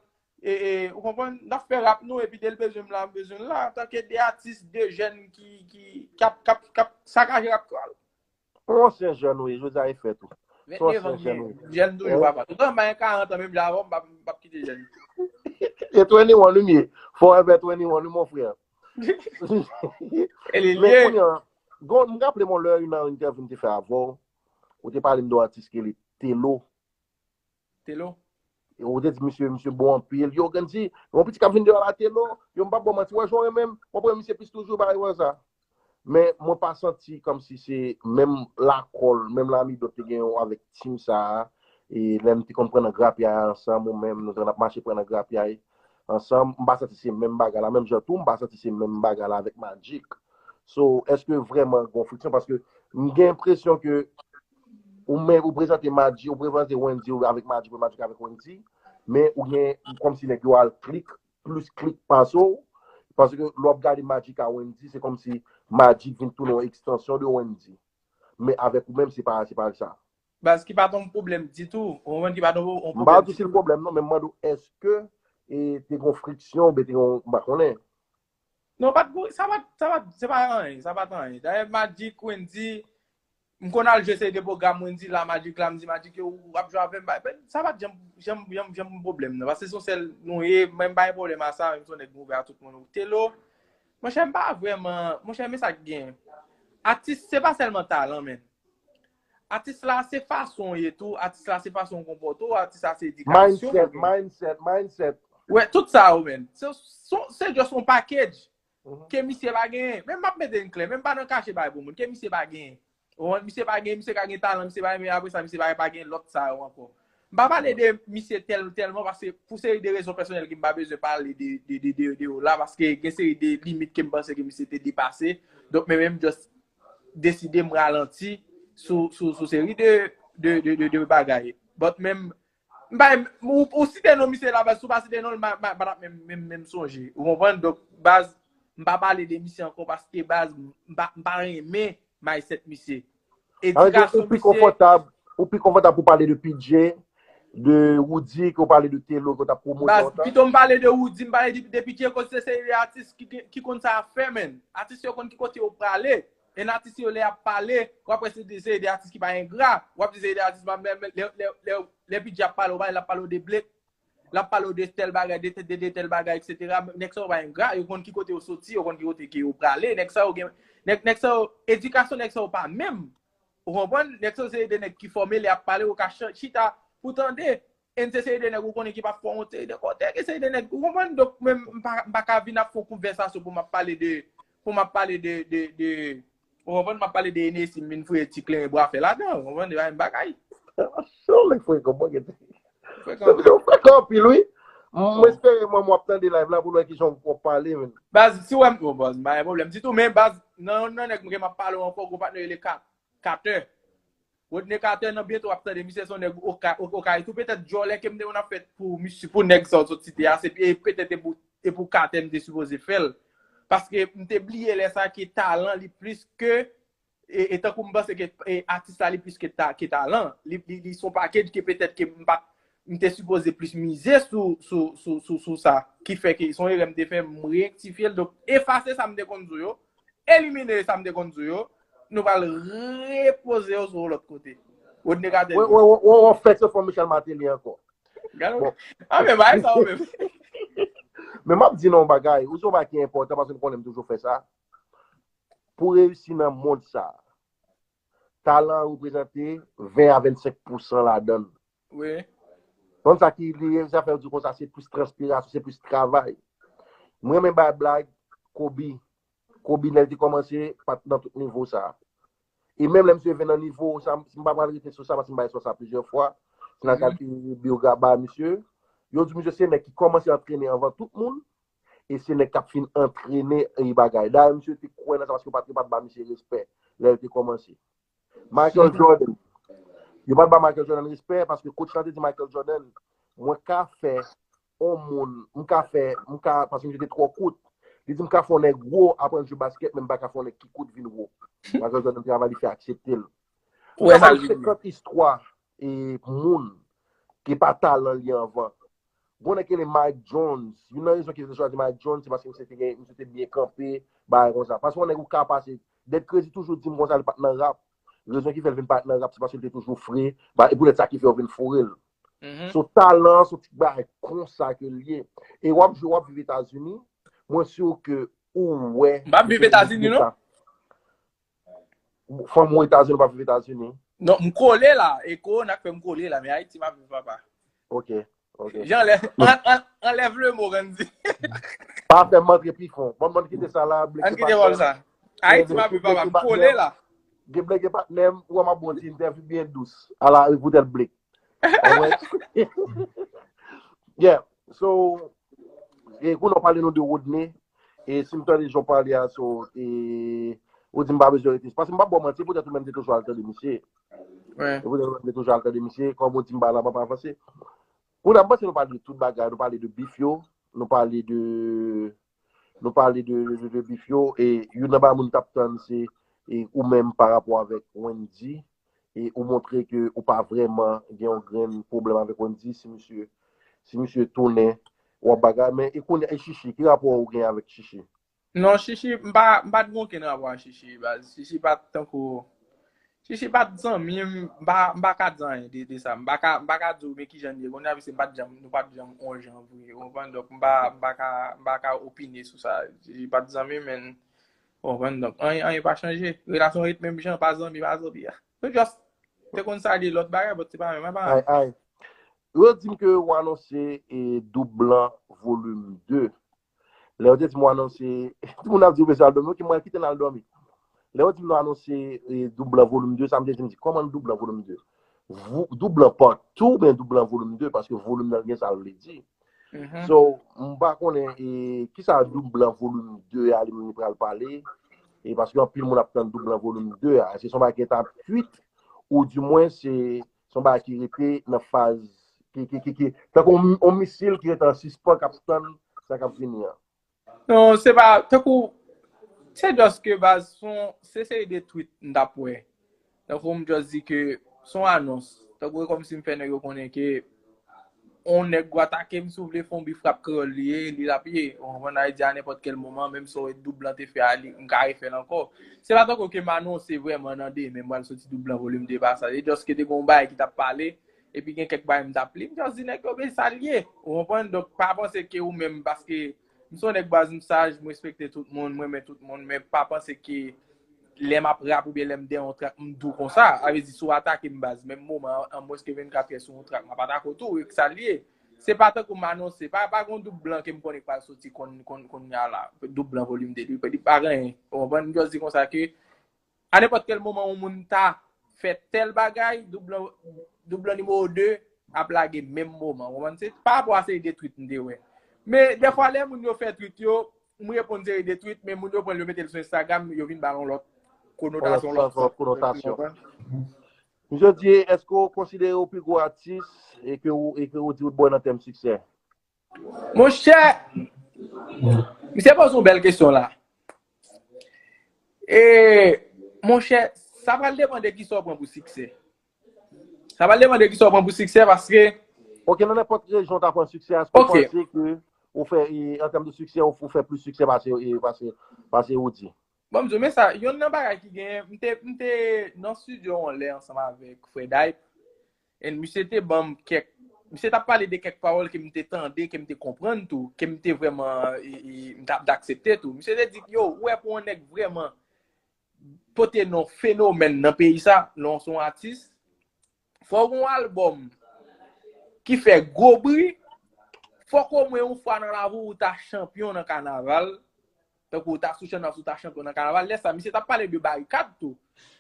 e, e, ou konprann, n ap fè rap nou, epi de l bezwen m la, m bezwen l la, antanke de atis, de jèn ki, ki, k ap, k ap, k ap sakaje rap kreyòl. Yon ansyen jèn ou ye, jodi a e fèt ou. Se yon Venndevan ansyen m jèn gen. ou ye. Jèn toujou, Hein? papa. Toutan m pa gen karant an, menm jan avè w, m p ap, m p ap kite jèn. E twenty-one ou m ye. Forever twenty-one, wi, mon frè. E li Men lye. kounye a, gon, m raple m yon lè, yon nan entèvyou m te fè avè w, ou te pale m de yon atis ki rele Telo. Telo. E ou te di misye, misye bon anpil. Yo, Gandy, yon pitit k ap vin deyò la, Telo, yo, m p ap ba w manti, wè, jan w renmen m, mwen, premye misye plis toujou, bagay wè sa. Men mwen pa santi kòmsi se menm lakòl, menm lamidon te gen avèk team sa a. E lè m te konn pran nan grapyay ansanm, ou menm, nou te konn ap mache pran nan grapyay ansanm, m pa santi se menm bagay la. Menm jan tou, m pa santi se menm bagay la avèk Magic. So, èske vrèman gon friksyon? Paske m gen enpresyon ke ou menm, ou prezante Magic, ou prezante Wendy avèk Magic, ou Magic avèk Wendy, men ou gen kòmsi nèg yo al klik, plis klik pase w, paske lè w ap gade Magic a Wendy, se kòmsi Magic vin tounen yon ekstansyon de Wendy. Men avèk ou menm, se pa, se pa sa. Baz, ki pa t yon pwoblèm ditou. Ou konprann, ki pa t yon M pa pwoblèm di se ditou. pwoblèm, non, men m mande w, èske e, te gen friksyon, oubyen te gen, m pa konnen. Non, pa t, sa pa t, sa pa t, se pa anyen, sa pa t anyen. Dayè, Magic, Wendy, m konn al jwe seri de pwogram, Wendy la, Magic la, m di Magic, yo, w ap jwe avè m, ba, ben, sa pa t janm, janm, janm, janm pwoblèm, non. Paske se yon sèl nou ye, men m pa gen pwoblèm a sa, menm si yon nèg m ouvè a tout moun. Telo, monchè, m pa vrèman, monchè, men sa k gen. Atis, se pa sèlman talan, men. Atis la, se fason w ye tou, atis la, se fason w konpòte w, atis la, se edikasyon Mindset, ou gen. mindset, mindset. Wè, tout sa yo, men. Se, se, se just yon package Mhm. ke misye pa genyen. Men m ap mete n klè, men m pa nan kache bagay pou moun, ke misye pa genyen. Ou konprann? Misye pa genyen, misye ka gen talan, misye pa, men apre sa, misye pa, pa gen lòt sa yo ankò. M pa pale de misye tèl, tèlman, paske pou seri de rezon pèsonèl ke m pa bezwen pale de, de, de, de, de yo la, paske gen seri de limit ke m panse ke misye te depase. Donk, men menm just deside m ralanti sou, sou, sou seri de, de, de, de, de bagay. But menm, m pa, ou, ou site non misye la, baz, si w pa site non l, m pa, m pa, m pa t ap menm, menm, menm sonje. Ou konprann? Donk, baz, m pa pale de misye ankò paske, baz, m pa, m pa renmen mindset misye. Sa vle di, ou Edikasyon pi misye. konfòtab, ou pi konfòtab pou pale de P J, de Roody, ke w pale de Telo, ke w t ap pwomoti lontan. Pito m pale de Roody, m pale de, de Pitye, kote se seri de atis ki, ki konn sa ap fè, men. Atis yo konn ki kote yo prale. E atis yo lè ap pale, w ap wè se de, se de atis ki pa engra. W ap di se de atis pa, men, men, lè, lè, lè, lè Pitye ap pale, w pale, l ap pale w de Blake. L ap pale w de tèl bagay, de, de, de tèl bagay, etsetera. Nèg sa yo pa engra, yo konn ki kote yo soti, yo konn ki kote ke yo prale. Nèg sa yo gen, nèg, nèg sa yo, edikasyon nèg sa yo pa menm. Ou konprann? Nèg sa yo se de nèg ki fòme, lè y ap pale, ou ka chita pou tande. E se seri de nèg ou konnen ki pa fè yon seri de kote, ke seri de nèg, ou konprann? Donk, mwen, m pa, m pa ka vin ap fè yon konvèsasyon pou m ap pale de, pou m ap pale de, de, de, ou konprann, m ap pale de Hennessy, m vin fouye ti kleren bwafè ladan, ou konprann, de menm bagay. Se yon nèg frekan, mwen, gen. Frekan. Se yon frekan anpil, wi. M espere mwen, mwen ap tande live la pou nou wè kijan w ap pale, men. Baz, si w wè m, bon, baz, m pa gen pwoblèm ditou, men baz, nan, nan nèg m gen m ap pale ankò, gwo patnè rele Ka-, Carter. Rodney Carter nan byento w ap tande misye se yon nèg okay tou, petèt djòlè ke m te konn ap fè pou misye, pou nèg sa w sot site a, se e petèt e pou, e pou Carter m te sipoze fè l. Paske m te bliye lè sa ke talan li plis ke, e, e tankou m panse ke e, atis la li plis ke, ta, ke talan. Li, li, li se yon package ke petèt ke m pa, m te sipoze plis mize sou, sou, sou, sou, sou sa. Ki fè ke se yon erè m te fè, m rektifye l. Donk, efase sa m te konn di w yo, elimine sa m te konn di w yo, nou pral repoze yo sou yon lòt kote. Rodney Carter. Ou fèk se fò Michel Martelly ankò. Gade. Bon. Ah, men bagay sa ou menm. Men m ap di nou yon bagay, ou se yon bagay ki enpòtan paske nou konnen m toujou fè sa. Pou reyisi nan mond sa, talan an reprezante ven a vennsenk pousan ladan l. Wi. Konn sa ki li ye, sa fè yo di konsa, se plis transpirasyon, se plis travay. Mwen renmen bay blag, Kobe. Kobe, lè l te kòmanse, pa t nan tout nivo sa. E menm lè misye vin nan nivo sa, m pa pral rete sou sa, paske m bay sou sa plizyè fwa. Si n al gade biyograf ba misye, yo di misye se nèg ki kòmanse antrene anvan tout moun, e se nèg k ap fin antrene e bagay. Dayè, misye te kwè nan sa, paske yo pa t, yo pa t ba misye respè lè l te kòmanse. Michael Jordan. Yo pa t ba Michael Jordan respè paske coach la te di Michael Jordan, mwen ka fè on moun, m ka fè, m ka, paske misye te twò kout. Li di m ka fè on nèg wo aprann jwe baskèt, men m pa ka fè on nèg ki kout vin wo. Michael Jordan travay li fè aksepte l. Ou ka ba m senkant istwa e moun ki pa talan li anvan. Gon nèg ki rele Mike Jones. Youn nan rezon ki fè te chwazi Mike Jones, se paske misye te gen, misye te byen kanpe, bagay konsa. Paske yon nèg ou ka pase, Dead Crazy toujou di m konsa li pa t nan rap. Rezon ki fè l vin pa t nan rap, se paske l te toujou fre, ba, e poutèt sa ki fè yo vin foure l. So, talan, se yon ti bagay konsa ke l ye. E w ap jwe, w ap viv Etazini, mwen si ke ou wè. M pa viv Etazini, non? Fanm ou Etazini, ou pa viv Etazini? Non, m kole la. E kowona k fè m kole la, men Ayiti m ap viv, papa. Ok, ok. Jan lè, an, an, anlèv le mo, Randy. Pa fè m antre pi fon. Bon, bann kite sa la, Blake. Ann kite wòl sa. Ayiti m ap viv, papa, m kole la. Gen Blake patnè m, ou wè m ap bon ti entèvyou byen dous. Ala, poutèt Blake. Yeah, so, e, kounye a w pale nou de Rodney, e si m tande jan w pale a, so, e, ou di m pa bezwen rete. Paske m pa ba w manti, poutèt ou menm te toujou al tande misye. E poutèt ou menm te toujou al tande misye, kòm ou di m pa la, m ap avanse. Kounye a, m panse nou pale de tout bagay, nou pale de bif yo, nou pale de, nou pale de, de, de bif yo, e youn nan bagay moun t ap tann se, e, ou menm pa rapò avèk Wendy, e ou montre ke ou pa vrèman gen yon grenn pwoblèm avèk Wendy, si misye, si misye tounen, w ap bagay, men e kounye a, e Chichi, ki rapò ou gen avèk Chichi? Non, Chichi, m pa, m pa t gen okenn rapò ak Chichi, baz. Chichi pa t tankou, Chichi pa t zanmi m, m pa, m pa ka di anyen de, de sa. M pa ka, m pa ka di w, men kijan l ye. Kounye a, paske m pa t janm, nou pa t janm on jan vre, ou konprann? Donk, m pa, m pa ka, m pa ka opine sou sa. Chichi pa t zanmi m, men, ou konprann? Donk, anyen, anyen pa chanje. Relasyon ret menm jan, pa zanmi, pa zanmi a. Nou just te konn salye lòt bagay, but se pa menm bagay. Ay, ay. Yo di m ke w anonse, e, Doub Blan volim de. Lè yo te di m w anonse, tout moun ap di w bezwen al dòmi, ok, mwen kite n al dòmi. Lè yo di m nou anonse, e, Doub Blan volim de, sa m te di, m di, kòman Doub Blan volim de? Vou-, Doub Blan part two, oubyen Doub Blan volim de, paske volim nan gen sa l vle di. So, m pa konnen, e, kisa Doub Blan volim de a, li menm li pral pale, e paske anpil moun ap tann Doub Blan volim de a. Èske se yon bagay ki gentan ap kwit, ou dimwen se, se yon bagay ki rete nan faz, ki, ki, ki, ki, tankou yon, yon misil ki rete an sispan k ap tann sa k ap vini an? Non, se pa, tankou, se just ke baz, se yon, se seri de tweet m t ap wè. Tankou m just di ke se yon anons. Tankou e kòmsi m fè nèg yo konnen ke yon nèg ou atake m, si w vle fè yon bif rap kreyòl li ye, li l ap ye. Ou konprann? Sa vle di a nenpòt kèl moman, menm sa w wè Doub Blan te fè a, li, m ka refè l ankò. Se pa tankou ke m anonse vrèman nan demen, m pral soti Doub Blan volim de pa sa. E just ke te gen yon bagay ki t ap pale, epi gen kèk bagay m t ap li, m just di nèg yo, men sa l ye. Ou konprann? Donk, pa panse ke ou menm, paske m se yon nèg baz, m saj, m respekte tout moun, m renmen tout moun, men pa panse ke lè m ap rap oubyen lè m dèyè yon trak, m di w konsa. Sa vle di, si w atake m baz, menm moman an, an mwens ke vennkat è sou yon trak, m ap atake w tou, e k sa l ye. Se pa tankou m anonse, pa, pa gen yon Doub Blan ke m konnen k pral soti konn, konn, kounye a la. Doub Blan volim de, li, li pa gen anyen. Ou konprann? M just di konsa ke, a nenpòt kèl moman, yon moun ta fè tèl bagay, Doub Blan, Doub Blan nimewo de ap lage menm moman. Ou konprann? Se pa rapò a seri de tweet m te wè. Men, dèfwa, lè moun yo fè tweet yo, m reponn seri de tweet, men moun yo pran l, yo mete l sou Instagram, yo vin ba l yon lòt konotasyon, lòt sans. Ou konprann? Misye di, èske w konsidere w pi gwo atis e ke w, e ke w di w bò nan tèm siksè? Monchè, misye poze yon bèl kesyon la. E, monchè, sa pral depann de kisa w pran pou siksè. Sa pral depann de kisa w pran pou siksè, paske Ok, nan nenpòt rejyon w ta pran siksè, èske w panse ke ou fè, e, an tèm de siksè, ou, ou fè plis siksè pase, e, pase, pase Roody? Bon, m di w, men sa, yonn nan bagay ki genyen, m te, m te nan estidyo yon lè ansanm avèk Fred Hype, and misye te ban m kèk, misye t ap pale de kèk pawòl ke m te tande, ke m te konprann tou, ke m te vrèman, e, e, m t ap aksepte tou. Misye te di, yo, ou wè pou yon nèg vrèman pote non fenomèn nan peyi sa, lè w se yon atis, fò w gen yon albòm ki fè gwo bri, fòk omwen yon fwa nan lavi w ou ta chanpyon nan kanaval, tankou ou ta sou channmas ou ta chanpyon nan kanaval, lè sa, misye t ap pale de barikad tou.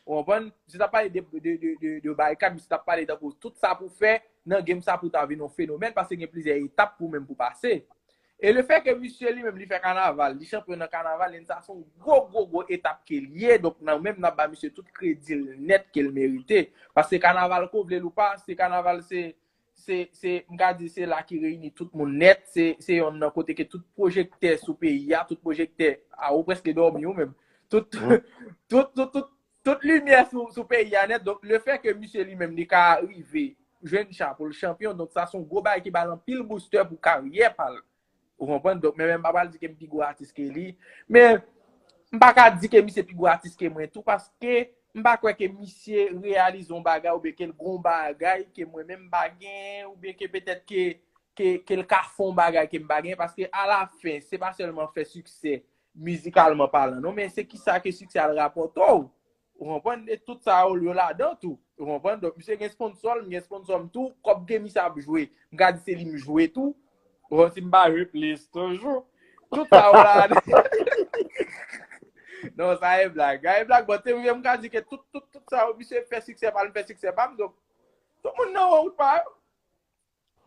Ou konprann? Misye t ap pale de, de, de, de, de barikad, misye t ap pale tankou tout sa pou fè nan game sa pou ta vin yon fenomèn, paske gen plizyè etap pou menm pou pase. E lefè ke misye li menm li fè kanaval, li chanpyon nan kanaval, and sa se yon gwo, gwo, gwo etap ke l ye. Donk, nou menm n ap ba misye tout kredi l nèt ke l merite. Paske kanaval, ke w vle l ou pa, se kanaval, se, se, se, m ka di, se la ki reyini tout moun nèt. Se, se yonn nan kote ke tout pwojektè sou peyi a, tout pwojektè a, ou prèske dòmi ou menm. Tout, tout, tout, tout, tout limyè sou, sou peyi a nèt. Donk, lefè ke misye li menm, li ka rive jwenn sa pou l chanpyon, donk sa se yon gwo bagay ki ba l anpil boustè pou karyè pa l. Ou konprann? Donk, men, men m pa pral di ke m pi gwo atis ke li. Men, m pa ka di ke misye pi gwo atis ke mwen tou, paske m pa kwè ke misye reyalize yon bagay oubyen ke l gen yon bagay ke mwen menm m pa gen, oubyen ke petèt ke, ke, ke l ka fè yon bagay ke m pa gen, paske alafen, se pa sèlman fè siksè mizikalman palan, non, men se kisa ke siksè a l rapòte w. Ou konprann? E tout sa yo, yo ladan tou. Ou konprann? Donk, misye gen sponsò l, m gen sponsò m tou. Kòb ke misye ap jwe, m ka di se li m jwe tou. Ou konprann? Si m pa jwe, plis toujou. Tout sa yo ladan. Non, sa e blag. Sa e blag, bon, te vre, m ka di ke tout, tout, tout sa yo, misye fè siksè pa l, m fè siksè pa m. Donk, tout moun nan wout pa yo.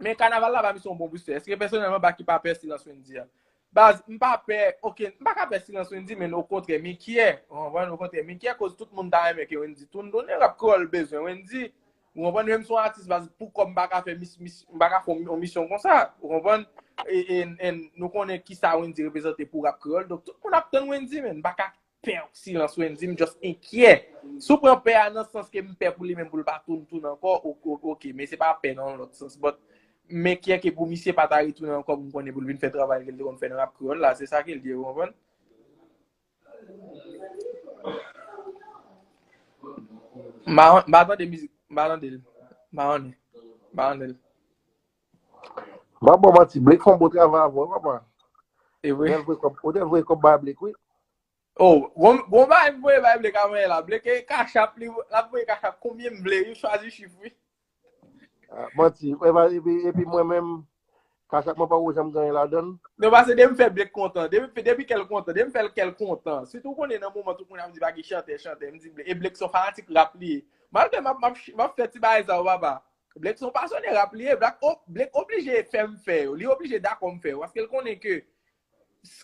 Men kanaval la ba misye yon bon boustè. Èske pèsonèlman Baky pa pè silans Wendy a? Baz, m pa pè, ok, m pa ka pè silans Wendy, men okontrè, m enkyè. Ou konprann? Okontrè, m enkyè, koz tout moun ta renmen ke Wendy tounen. Rap kreyòl bezwen Wendy. Ou konprann? Menm si yon atis, baz, poukò m pa ka fè mis, mis, m pa ka fè yon, yon misyon konsa. Ou konprann? E, e, e nou konnen kisa Wendy reprezante pou rap kreyòl. Donk, tout moun ap tann Wendy, men m pa ka pè silans Wendy, m just enkyè. Si w pran pè a nan sans ke m pè pou li menm pou l pa tounen, tounen ankò, o-, o-, ok, men se pa pè nan yon lòt sans. But, m enkyè ke pou misye pa ta retounen ankò, pou m konnen pou l vin fè travay ke l te konn fè nan rap kreyòl la, se sa ke l ye, ou konprann? M pa, m pa tande mizik, m pa tande l. M pa konnen. M pa tande l. M pa ba w manti, Blake fè yon bon travay avè w, papa. E vre? Ou te voye kòb, ou te voye kòb bay Blake, wi. Oh, gon, gon bagay m voye bay Blake avan yè la. Blake e Cash App li, l ap voye Cash App konbyen m vle, li chwazi chif, wi. Ah, manti. Epi, epi, epi mwen menm, Cash App mwen pa ko janm gen anyen ladan l. Non, paske depi m fè Blake kontan, depi, depi kè l kontan, depi m fè l kè l kontan. Sitou ou konnen nan moman tout moun ap di pa gen chantè, chantè, m di Blake, e Blake se yon fanatik rap li ye. Malgre m ap, m ap, m ap fè ti bagay sa yo, papa. Blake se yon pasyone rap li ye. Blake o-, Blake oblije fè m fè yo. Li oblije dakò m fè yo. Paske l konnen ke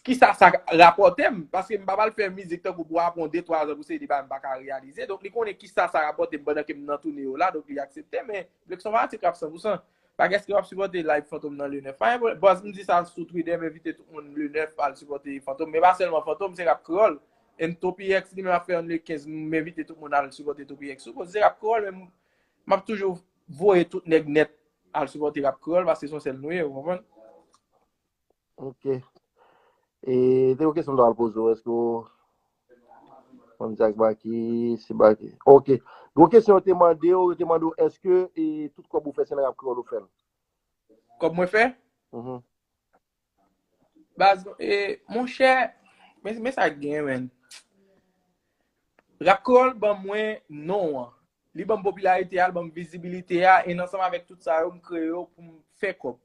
kisa sa rapòte m, paske m pa pral fè mizik tankou pou aprann de twa zan pou se de bagay m pa ka reyalize. Donk, li konnen kisa sa rapòte m pandan ke m nan toune yo la, donk li aksepte, men Blake se yon fanatik rap san pou san. Pa gen èske w ap sipòte live Fantom nan le nèf? Pa gen pwoblèm. Baz, m di sa sou Twitter, m envite tout moun le nèf al sipòte Fantom, men pa sèlman Fantom, se rap kreyòl. And Topi X, li menm ap fè yon le kenz, m envite tout moun al sipòte Topi X tou, koz se rap kreyòl, men m, m ap toujou voye tout nèg nèt al sipòte rap kreyòl, paske se yon sèl nou ye, ou konprann? Ok. E te yon kesyon m ta al poze w, èske w konn Jack Baky, se Baky. Ok. Gon kesyon yo te mande w, yo te mande w, èske e, tout kòb ou fè se nan rap kreyòl ou fè l? Kòb mwen fè? Mhm. Baz, e, monchè, men, men sa k gen, men. Rap kreyòl ban mwen non an. Li ban m popilarite a, li ban m vizibilite a, e ansanm avèk tout sa yo, m kreye yo pou m fè kòb.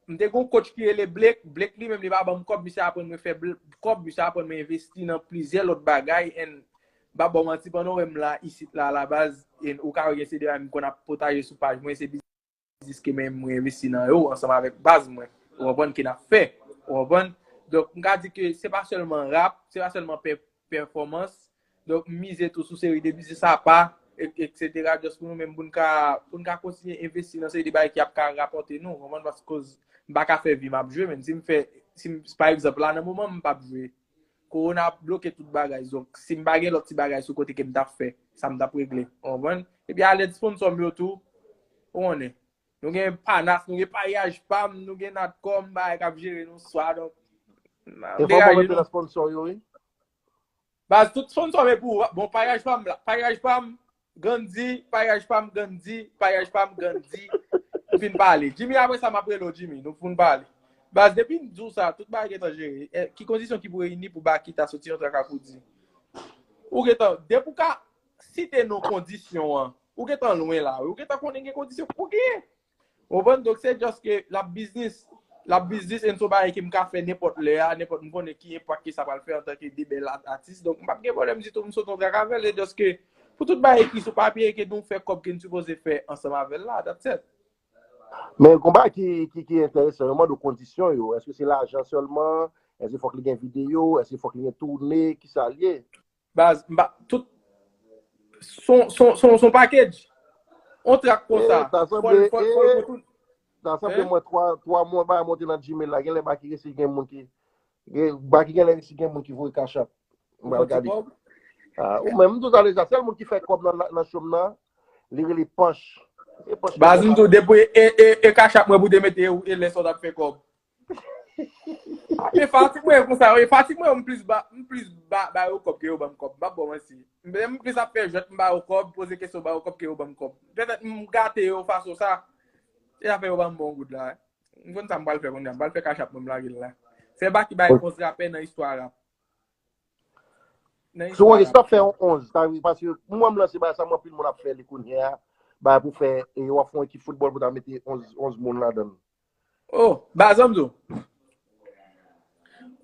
M te gon coach ki rele Blake. Blake li menm li pa ban m kòb, misye aprann mwen fè bl- kòb, misye aprann mwen envesti nan plizyè lòt bagay, and m pa ba w manti, pandan w wè m la isit la, alabaz, and ou ka wè gen se de bagay m konn ap potaje sou paj mwen, se biznis ke men mwen envesti nan yo ansanm avèk baz mwen. Ou konprann ki n ap fè. Ou konprann? Donk, m ka di ke se pa sèlman rap, se pa sèlman pè- pèfòmans. Donk, m mize tou sou seri de biznis apa, et- etsetera. Just pou nou menm, pou n ka, pou n ka kontinye envesti nan seri de bagay ki ap ka rapòte nou. Ou konprann? Paske koz m pa ka fè vi m ap jwe, men si m fè, si m, pa egzanp, la nan moman m p ap jwe. Kowona ap bloke tout bagay. Donk, si m pa gen lòt ti bagay sou kote ke m t ap fè, sa m t ap regle. Ou konprann? Epi alèd sponsò m yo tou, ou konnen. Nou gen Panas, nou gen Paryaj Pam, nou gen Natcom, bagay k ap jere nou swa. Donk, m ap Enfòme w degaje antre nou. Nan sponsò yo, wi. Baz, tout sponsò m e pou, bon, Paryaj Pam la. Paryaj Pam, Gandhi, Paryaj Pam, Gandhi, Paryaj Pam, Gandhi. M fin pale. Jimmy, apre sa, m ap rele w, Jimmy. Nou fin pale. Baz, depi m di w sa, tout bagay gentan jere. E, ki kondisyon ki pou reyini pou Baky ta soti yon trak ak Roody? Ou gentan, depi w ka site non kondisyon an, ou gentan lwen la, wi. Ou gentan konnen gen kondisyon pou genyen. Ou konprann? Donk, se just ke l ap biznis. L ap biznis, and se yon bagay ke m ka fè nenpòt lè a, nenpòt, m konnen ki enpak ke sa pral fè antanke de bèl at- atis. Donk, m p ap gen pwoblèm ditou, m sot yon trak avè l, e just ke pou tout bagay ki sou papye, ke nou fè kòb ke n sipoze fè ansanm avè l la, that's it. Men gon bagay ki, ki, ki enteresan, yo mande w kondisyon yo. Èske se lajan sèlman? Èske fòk li gen videyo? Èske fòk li gen toune? Kisa l ye? Baz, m pa, tout, son, son, son, son package. On trak konsa. Eh, ta sanble, Fò l, fò l, fò l eh, pou tout. Ta sanble Hein? Mwen twa, twa mwa ba monte nan Gmail la. Genlè Baky resi gen moun ki, gen, Baky genlè resi gen moun ki voye Cash App. M pral Fò ti gade. Kòb. Ah, ou menm, m tou sa deja. Sèl moun ki fè kòb nan, nan, nan show m nan, li rele Panch. E Panch ki Baz, fè m tou depi e, e, e Cash App mwen pou te mete e lè sa w t ap fè kòb. Men fatig mwen konsa, e fatig mwen, m plis ba, m plis ba, ba yo kòb ke yo ban m kòb. M p ap ba w manti. Men m plis ap fè jwèt, m ba yo kòb, poze kesyon, ba yo kòb ke yo ban m kòb. Petèt m gate yo fason sa. Se sa fè yo ban m bon goud la. M konn sa m pral fè kounye a. M pral fè Cash App mwen, m lage l la. Se Baky bay onz rapè nan istwa rap. Nan Sou istwa wè, rap. sa fè yon onz, sa vle, paske mwen m lanse bagay sa, mwen anpil moun ap fè li kounye a. Bagay pou fè, e w ap fè yon ekip foutbòl pou ta mete onz, onz moun ladan l. Oh, baz, ann di w.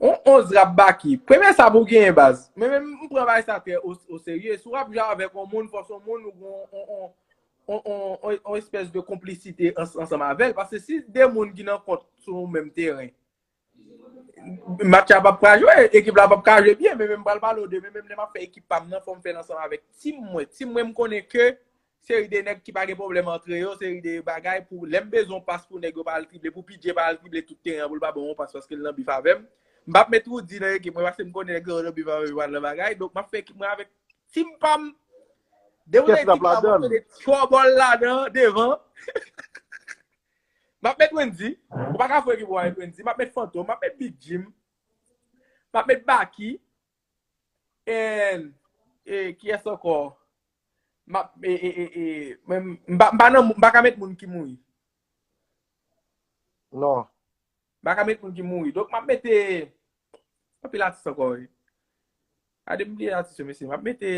On onz rap Baky. Premye sa pou genyen, baz. Men menm m pran bagay sa trè o, o serye. Si w ap jwe avèk yon moun, fò se yon moun ou gen yon, yon, yon, yon, yon, yon espès de konplisite ans, ansanm avè l. Paske si de moun ki nan kont sou yon menm teren, match la p ap ka jwe, ekip la p ap ka jwe byen, men menm m pral pale w de, men menm lè m ap fè ekip pa m nan, fò m fè l ansanm avèk tim mwen. Tim mwen, m konnen ke seri de nèg ki pa gen pwoblèm antre yo, seri de bagay pou lè m bezwen yon pas pou nèg yo pa al drible, pou P J pa al drible tout teren an pou l pa ban m yon pas paske l nan bif avè m. M p ap met Roody nan ekip mwen paske m konnen nèg yo nan bif avè m, yo pa nan bagay. Donk, m ap fè ekip mwen avèk tim pa m. Depi w nan Kès k ap ekip la, m ap ladan l? Mete Trouble ladan, devan. M ap met Wendy. Ou pa ka fè ekip ou pa met Wendy. M ap met Fantom, m ap met Big Jim. M ap met Baky. And, e, kiyès ankò? M ap, e, e, e, e, men m pa, m pa nan, m pa ka met moun ki mouri. Non. M pa ka met moun ki mouri. Donk, m ap mete anpil atis ankò, wi. Gade, m bliye atis yo, mesye. M ap mete,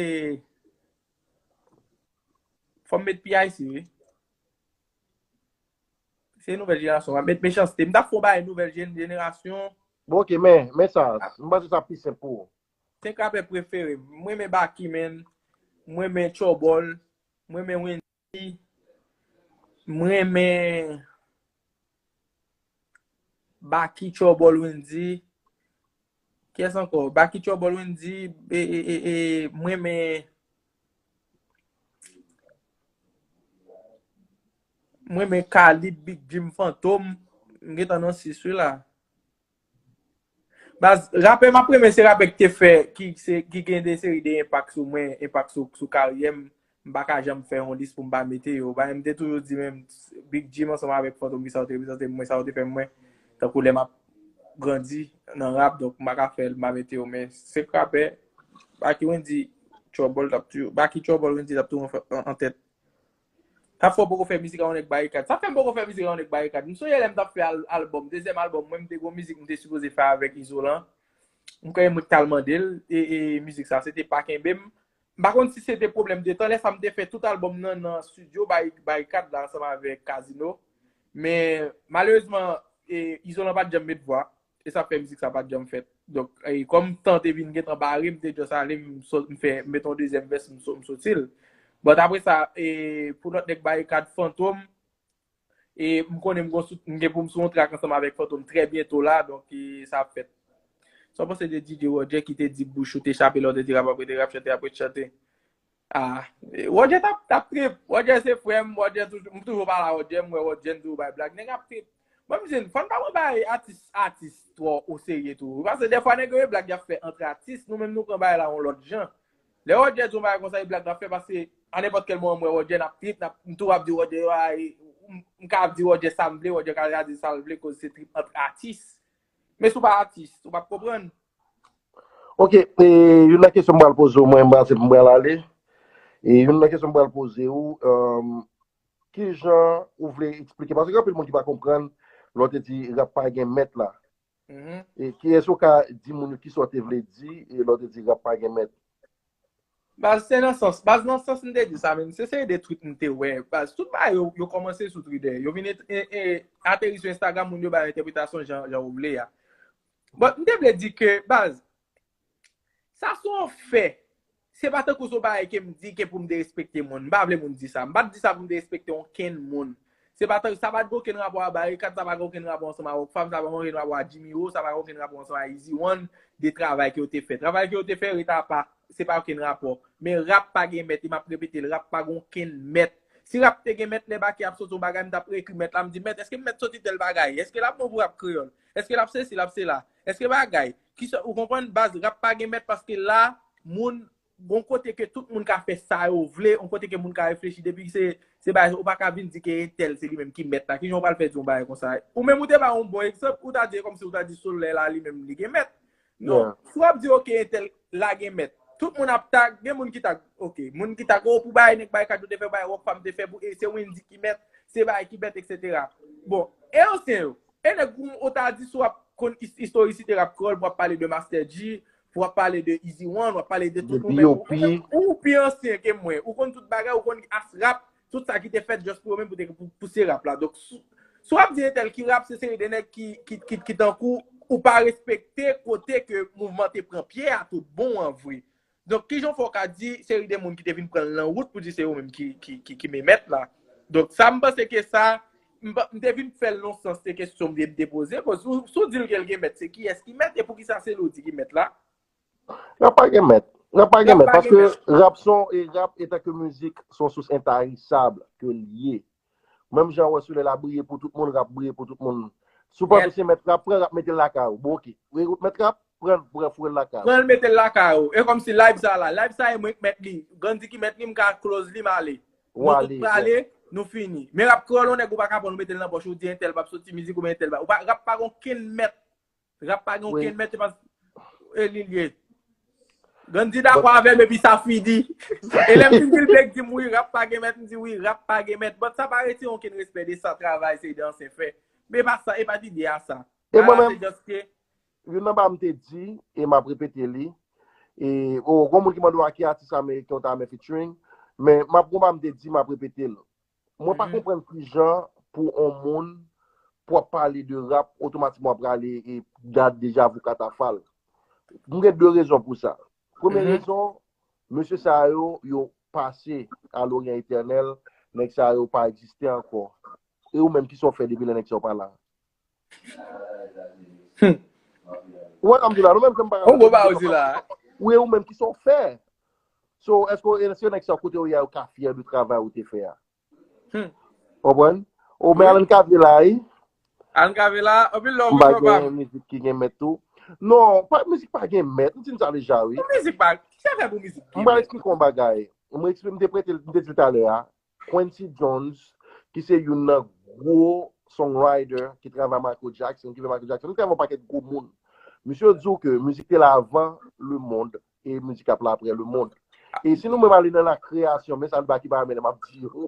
fò m met P I C, wi. Se nouvèl jenerasyon. M ap met Mechanste. M t ap fè yon bagay nouvèl jen-, jenerasyon. Bon, ok, men, men sa, m panse sa pi senp pou ou. Senk rapè prefere m. Mwen renmen Baky, man. Mwen renmen Trouble. Mwen renmen Wendy. Mwen renmen Baky, Trouble, Wendy. Kiyès ankò? Baky, Trouble, Wendy. E, e, e, e, mwen renmen, mwen renmen Kalib, Big Jim, Fantom. M gentan nan sis wi la. Baz, rapè m ap renmen se rapè ki te fè, ki, se, ki gen de seri de enpak sou mwen, enpak sou, sou karyè m. m pa ka janm fè yon lis pou m pa mete yo. Bagay m te toujou di menm, Big Jim ansanm avèk Fantom ki sa yo te reprezante mwen, sa yo te fè mwen, tankou lè m ap grandi nan rap, donk m pa ka fè l, m pa mete yo, men se k rapè, Baky Wendy, Trouble t ap toujou, Baky Trouble Wendy t ap toujou an, an, an tèt. Sa fè w poko fè mizik a yon nèg Barikad. Sa fè m poko fè mizik a yon nèg Barikad. M sonje lè m t ap fè al-, albòm, dezyèm albòm mwen, m te gon mizik m te sipoze fè avèk Izolan. M kwè mwen t al mande l, e, e mizik sa, se te Pa Kenbe m. M pa konn si se te pwoblèm de tan, lè sa m te fè tout albòm nan nan estidyo Bari-, Barikad la ansanm avèk Kazino. Men, malerezman, e, Izolan pa t janm met vwa. E sa fè mizik sa pa t janm fèt. Donk, e, kòm tan te vin gentan bare, m te just ale, m sot, m fè, m met yon dezyèm vès, m so-, m soti l. But apre sa, e, pou lòt nèg Barikad, Fantom, e m konnen m gon sou, m gen pou m sou yon track ansanm avèk Fantom trè byento la, donk, e, sa ap fèt. Sa w panse de D J Roger ki te di bouch ou te chape lè w te di rap ap rete rap, chante ap rete chante? Ah, Roger t ap, t ap trip. Roger se frè m, Roger toujou, m toujou pale a Roger, m wè Roger, m toujou bay blag. Nèg ap trip. Bon, m di n, fò n pa pran bagay atis, atis twò oserye tou. Paske dèfwa nèg yo e blag y ap fè ant atis, nou menm nou pran bagay la yon lòt jan. Lè Roger di yon bagay konsa, e blag n ap fè, paske a nenpòt kèl moman m wè Roger, n ap trip, n ap, m tou ap di Roger, ay, m, m ka ap di Roger sa m vle, Roger ka di sa l vle, koz se trip ant atis. Men si w pa atis, ou p ap konprann. Ok, e, youn nan kesyon m pral poze w, mwen, m pral, m pral ale. E youn nan kesyon m pral poze w, um, ki jan ou vle eksplike? Paske gen anpil moun ki pa konprann lè w te di rap pa gen mèt la. E kiyès ou ka di moun yo kisa w te vle di e lè w te di rap pa gen mèt? Baz, se nan sans, baz, nan sans m te di sa, men se seri de tweet m te wè. Baz, tout bagay yo, yo kòmanse sou Twitter. Yo vin e, e, e, ateri sou Instagram, moun yo bay entèpretasyon jan, jan yo vle a. But m te vle di ke, baz, sa se yon fè. Se pa tankou se yon bagay ke m di ke pou m derespekte moun. M pa vle moun di sa. M pa t di sa pou m derespekte okenn moun. Se pa tankou, sa pa t gen okenn rapò a Barikad, sa pa gen okenn rapò ansanm a Rockfam, sa pa gen okenn rapò a Jimmy O, sa pa gen okenn rapò ansanm a Easy One, de travay ke yo te fè. Travay ke yo te fè, ret apa, se pa okenn rapò. Men rap pa gen mèt, e m ap repete l, rap pa gen okenn mèt. Si rap te gen mèt, lè Baky ap soti yon bagay, m t ap ekri mèt la, m di, mèt, èske mèt soti tèl bagay? Èske l ap bon pou rap kreyòl? Èske l ap sesi, l ap sela? Èske bagay? Kisa, ou konprann, baz, rap pa gen mèt paske la, moun, gon kote ke tout moun ka fè sa yo vle, yon kote ke moun ka reflechi, depi se, se bagay, ou pa ka vin di ke entèl se li menm ki mèt la. Kijan w pral fè di yon bagay konsa? Ou menm ou te bay yon bon egzanp, ou ta di kòmsi ou ta di solèy la li menm li gen mèt. Non, si w ap di, ok, entèl la gen mèt, tout moun ap tag, gen moun ki tag, ok, moun ki tag, oh, pou bagay nèg Barikad yo te fè, bagay Rockfam te fè, pou, e se Wendy ki mèt, se bagay ki mèt, etsetera. Bon, e ansyen yo, e nèg ou, ou ta di si w ap konn is-, istorisite rap kreyòl, pou w ap pale de Master G, pou w ap pale de Easy One, w ap pale de tout moun, men ou, ou, ou pi ansyen ke mwen, ou konn tout bagay, ou konn as rap, tout sa ki te fèt just pou yo menm pou te pou, pouse rap la. Donk, si, si w ap di entèl ki rap, se seri de nèg ki, ki, ki, ki tankou ou pa respekte kote ke mouvman te pran pye a tout bon an vre. Donk, kijan fè w ka di seri de moun ki te vin pran l nan wout pou di se yo menm ki, ki, ki, ki men mèt la? Donk, sa m panse ke sa, m pa- m te vin fè l nan sans se kesyon m te, m te poze, koz si w, si w di l ke l gen mèt, se kiyès ki mèt e poukisa se li w di ki mèt la? Rap pa gen mèt. Rap pa gen mèt. Paske rap son e rap etanke mizik se yon sous entarisab ke l ye. Menm jan wè solèy la briye pou tout moun, rap briye pou tout moun. Si w panse se mèt rap, pran rap mete l lakay ou. Bon, ok. Mèt rap, pran, pran foure l lakay ou. Pran l mete l lakay ou. E kòmsi live sa la. Live sa e mwen k mèt li. Gandhi ki mèt li, m ka close li, m ale. Nou tout prale, nou fini. Men rap kreyòl, yon nèg ou pa ka pran l ou mete l nan pòch ou, di entèl p ap soti mizik oubyen entèl pa. Ou pa, rap pa gen okenn mèt. Rap pa gen okenn mèt, se pa e li l ye. Gandhi dakò avè m epi sa fini. E lè m fin di l bèk di m wi, rap pa gen mèt, m di wi, rap pa gen mèt. But sa pa retire okenn respè de sa travay se de ansyen fè. Men e pa sa, e pa t ide a sa. E mwen menm, youn nan bagay m te di, e m ap repete li, e, o, gon moun ki mande w a ki atis ameriken w ta renmen featuring, men m ap, gon bagay m te di, m ap repete l. Mwen pa konprann kijan pou on moun pou ap pale de rap, otomatikman w ap rale e gad deja avoka Tafal. M gen de rezon pou sa. Premye rezon, mesye sa yo, yo pase a loryan etènèl, nèg sa yo pa egziste ankò. E ou menm kisa w fè depi lè nèg sa yo pa la? Ou wè sa m di la, nou menm ke m pa ka. Ou gwo ba ou di la. Ou e ou menm kisa w fè? So, èske, èske nèg sa yo kote yo ye a yo ka fyè de travay ou te fè a? Konprann? O, men Alan Cavé la, wi. Alan Cavé la, anpil love wi frè pa m. M pa gen mizik ki gen mèt tou. Non, pa, mizik pa gen mèt. M di n sa deja, wi. Mizik pa, kisa fè pou mizik gen mèt? M pral eksplike w yon bagay. mwen eksplike, m te prete, m te di l talè a, Quincy Jones, ki se youn nan gwo songwriter ki travay Michael Jackson, ki fè Michael Jackson, li travay yon pakèt gwo moun. Misye di w ke mizik te la avan le monde e mizik ap la apre le monde. E si nou menm ale nan la kreyasyon, men sa l ba ki pa menm ap di yo.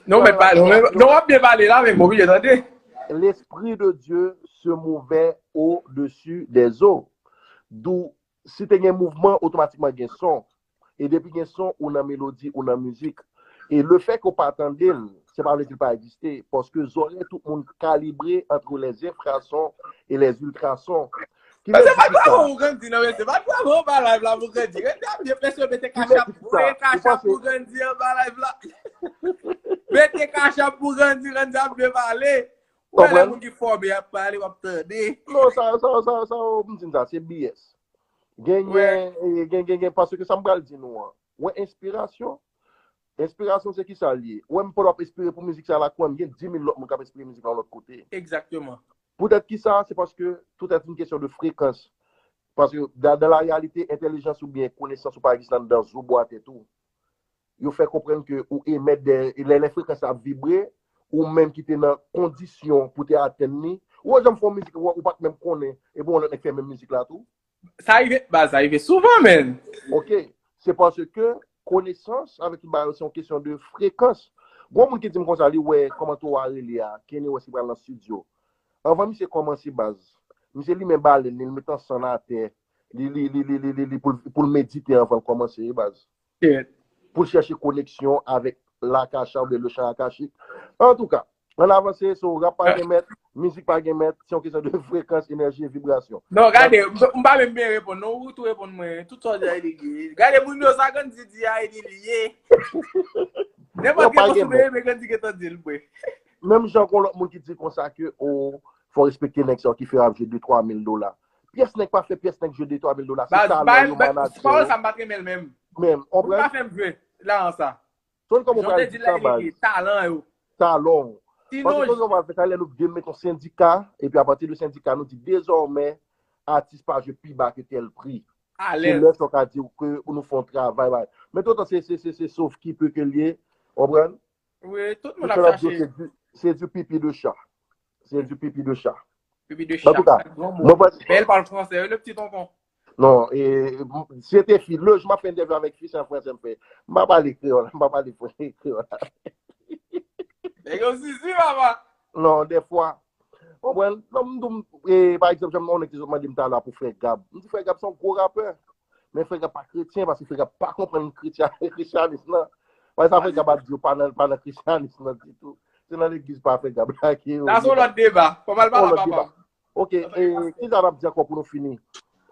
Non, men pale, non, w ap byen pale la, men m oblije tande. L'esprit de Dieu se mouvait au-dessus des eaux. Dou, si te gen mouvman, otomatikman gen son. E depi gen son, ou nan melodi, ou nan mizik. E le fè ke w pa tande l, se pa vle di l pa egziste, paske zòrèy tout moun kalibre entre les infrasons et les ultrasons. Ki vle Se di pa ki sa? Granmoun Gandhi nan mesye, pa Granmoun anba live la pou Gandhi. Gandhi ap byen pèse, mete kachap, voye kachap pou Gandhi anba live la. Mete kachap pou Gandhi, Gandhi ap byen pale. Ou wè lè Konprann? Moun ki fòme ap pale, w ap tande. Non, sa, sa, sa, sa, m di sa, se B S. Genyen, eh, gen, gen, gen, paske sa m pral di nou an. Wè, enspirasyon. Enspirasyon, se ki sa l ye? Wè, m pandan w ap enspire pou mizik sa la, kwè m, gen dis mil lòt moun k ap enspire mizik la yon lòt kote. Egzakteman. Poutèt ki sa? Se paske tout est une question de fréquence. Paske dans, dans la réalité, entèlijans oubyen konesans ou pa egziste anndan zo bwa tèt ou. Yo fè konprann ke ou emèt de, lè, lè frekans la ap vibre, ou menm ki te nan kondisyon pou te atenn li, ou janm fè yon mizik, ou, ou pa t menm konnen, epi yon lòt nèg fè menm mizik la tou. Sa rive, ba, sa rive souvan, men. Ok, se paske konesans avèk tout bagay yo, se yon kesyon de frekans. Gon moun ki di m konsa, li wè kòman toro a rele a, Kanye West ki pral nan estidyo. Anvan misye kòmanse baz, misye limen balèn li, li met ansanm atè, li, li, li, li, li, li, li pou, pou l medite anvan l kòmanse, wi baz. Shit. Pou l chèche koneksyon avèk lakasha oubyen le chan akashik. Antouka, ann avanse, so rap pa gen mèt, mizik pa gen mèt, se yon kesyon de frekans, enèji e vibrasyon. Non, gade, m m pa menm byen reponn, non, ou tou reponn mwen, tout sa w di a, e li ye. Gade, moun yo, sa Gandhi di a, e li li ye. Nenpòt ki pòs ou veye, men Gandhi gentan di l, bwe. Menm jan kon lòt moun ki di konsa ke, o, fò respekte nèg sa yo ki fè rap jwe de twa mil dola. Pyès nèg pa fè pyès nèg jwe de twa mil dola. Se Baz, talan baz, yo, baz, manadjè pawòl yo. sa m pa t renmen l menm. Menm, Ou pa konprann? fè m jwe la an sa. Sonn kòman ou Jan w pral te di di sa, la, baz. e talan yo. Talan. Ti Paske nonj. Sonn kòman pral fè talè, nou gen mete yon sendika, epi apati de sendika, nou di dezòmè, atis pa jwe pi ba ke tèl pri. Se Alèz. Lè sa w ka di ke nou fè yon travay, bay. Men toutan se, se, se, se sof ki pe ke l ye, konprann? Wi, tout Tout moun ap sa n ap di chache. se du, se du pipi de chat. Se du pipi de chat. Pipi de Antouka, chat. Gran mo. mwen panse, Men l pale fransè, wi, le pti tonton. Non, e, m- si se te fi, le jou m ap fè entèvyou avèk fi, se an fransè m fè. M pa pale kreyòl, m pa pale kreyòl. Nèg yo sisi, papa. Non, dèfwa. Konprann? Non, m di w, e, pa egzanp, jan yon nèg te sot mande m talè pou Frè Gab. M di Frè Gab se yon gwo rapè. Men Frè Gab pa kretyen, paske Frè Gab pa konprann kretyen, kretyanis nan. Wè sa Frè Gab ap di yo pa nan, pa nan kretyanis nan ditou. Se nan legliz pa Frè Gab la ki yo Sa se yon lòt deba. Fò m al Yon pale lòt papa deba. m. Ok, e, ki sa n ap di ankò pou nou fini?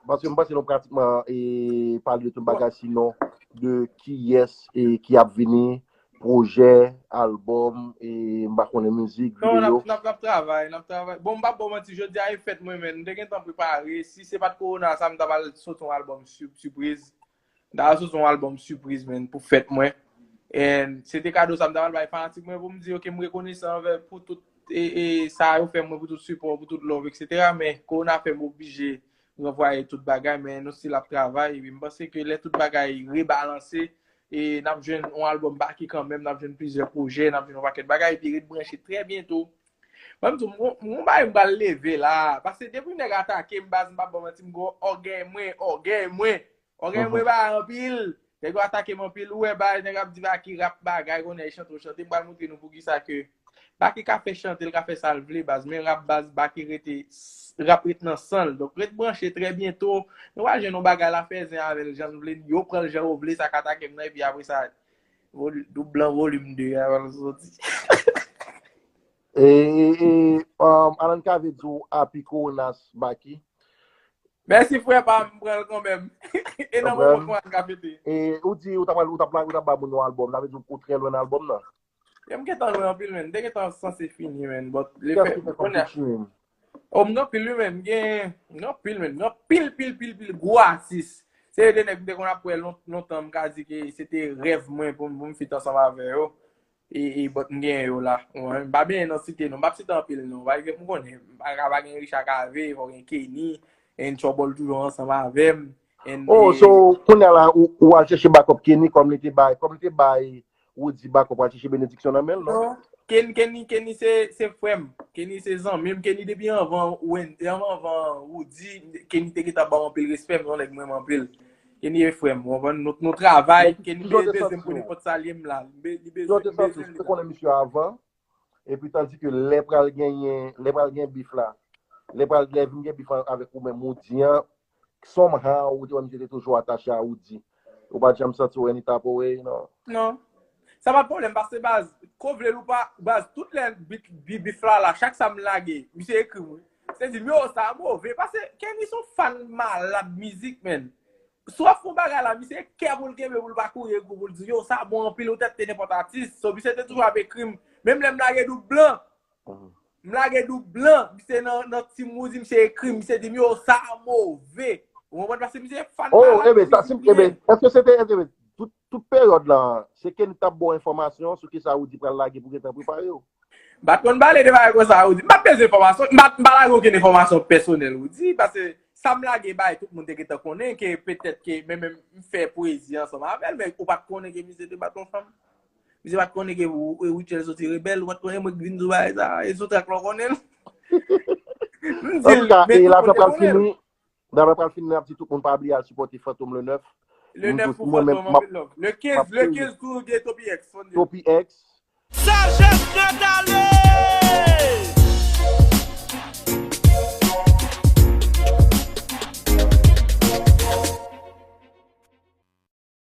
Paske m panse nou pratikman e, pale de tout bagay, sinon de kiyès e, ki ap vini, pwojè, albòm, e, m pa konnen mizik, Non, n videyo. ap, n ap, n ap travay, n ap travay. Bon, m p ap ba w manti, jodi a e fèt mwen, men m te gentan prepare. Si se pa t kowona sa, m ta pral soti yon albòm su- sipriz. M ta pral soti yon albòm sipriz, men, pou fèt mwen. And se te kado sa m ta pral bay fanatik mwen pou m di, ok, m rekonesan anvè pou tout e, e, sa yo fè mwen, pou tout sipò, pou tout love, et cetera. Men kowona fè m oblije ranvwaye tout bagay, men nou still ap travay. Epi m panse ke lè tout bagay rebalanse, e n ap jwenn yon albòm Baky kanmenm, n ap jwenn plizyè pwojè, n ap jwenn yon pakèt bagay, epi ret branche trè byento. Mwen, m di w, m gon, m gon bagay m pral leve la. Paske depi nèg atake m, baz, m p ap ba w manti, m gon ògèy mwen, ògèy mwen. Ògèy mwen ba anpil. Nèg yo atake m anpil. Ou wè, baz, nèg ap di Baky rap bagay, konnen chante ou chante. M pral montre nou poukisa ke Baky ka fè chante, l ka fè sa l vle, baz. Men rap, baz, Baky rete, rap ret nan san l. Donk, ret branche trè byento. Nou pral jwenn yon bagay la, fè zen avè l jan l vle. Yo pran l jan yo vle, sa k atake m nan, epi apre sa, voli- doub blan volim de a pral soti. E, e, e, um, Alan Cavé di w happy Coronas, Baky. Mèsi, frè pa m, m pran l kanmenm. E nan Konprann? Moman kòman ka fete. E ou di ou t ap ou t ap ou t ap ba moun yon albòm, sa vle di ou trè lwen nan albòm nan. Yo, m gentan lwen anpil, men. M te gentan sanse fini, men. But, le Kiyès fè, ki fè kòm featuring? Oh, m gen anpil, wi, men. M gen, m gen anpil, men. M gen anpil, pil, pil, pil gwo atis. Se de nèg m te konn ap wè lon- lontan, m ka di ke se te rèv mwen pou, pou m fit ansanm avè yo. E, e, but m gen yo la. Mwen, m pa benyen nan site non. M p ap site anpil non. Pa egzanp, m konnen, m pa ka pa gen Richard Cavé, fò gen Kenny, and Trouble toujou ansanm avè m. And, oh, eh, so, kounye a la, ou, ou al chèche backup Kenny, kòm li te bay, kòm li te bay Roody backup, ou al chèche benediksyon nan men l, non? Non, Kenny, Kenny, Kenny se, se frè m. Kenny se zanmi m. Kenny depi anvan Wen-, anvan, anvan Roody, Kenny te gentan ba m anpil respè, m se yon nèg m renmen anpil. Kenny e frè m, ou konprann? Nou, nou travay, Kenny bezwen m pou nenpòt sa li ye, m la. Li be-, li bezwen, li bezwen m, li la. Ou te konnen misye avan, epi tandike lè pral genyen, lè pral gen bif la, lè pral, lè vin gen bif avèk ou menm, ou di an, somehow, ou te wè misye te toujou atache a Roody. Ou pa t janm santi w any type of way, non? Non. Sa pa t pwoblèm, paske baz, ko vle l ou pa, baz, tout lè bif, bif, bif la la, chak sa m lage, misye ekri m, wi. Se di m, yo, sa move, paske Kenny se yon fan malad mizik, man. Si w ap fè yon bagay la, misye kè pou l kenbe, pou l pa kouri, pou l di, yo, sa bon anpil, ou tèt te nenpòt atis. So, misye te toujou ap ekri m. Menm lè m lage doub blan, m lage doub blan, misye nan, nan Team Roody, misye ekri m, misye di m, yo, sa move. Ou konprann? Paske misye fan. Oh, malad ebe, sa, mizik li ebe, ye. Èske se te, ebe, tout, tout peryòd la, se Kenny t ap ba w enfòmasyon sou kisa Roody pral lage pou gentan prepare w? M pa t konn pale de bagay konsa, Roody. M pa t bezwen enfòmasyon. M pa, m pa lage okenn enfòmasyon pèsonèl, Roody, paske sa m lage bay, tout moun te gentan konnen ke petèt ke menm, menm m fè pwezi ansanm avè l, men ou pa t konnen ke misye te bat yon fanm. Misye pa t konnen ke Rutshelle soti rebèl, ou pa t konnen mwen k vin di w bagay sa, e sou trak la w konnen l. M di l, antouka, men e tout moun te konnen l. Lajan pral fini, lajan pral fini, n ap di tout moun pa bliye al sipòte Fantom le nèf. Le nèf pou Fantom, anpil love. Le kenz, le kenz tou gen Topi X, fò n di. Topi X. Sajès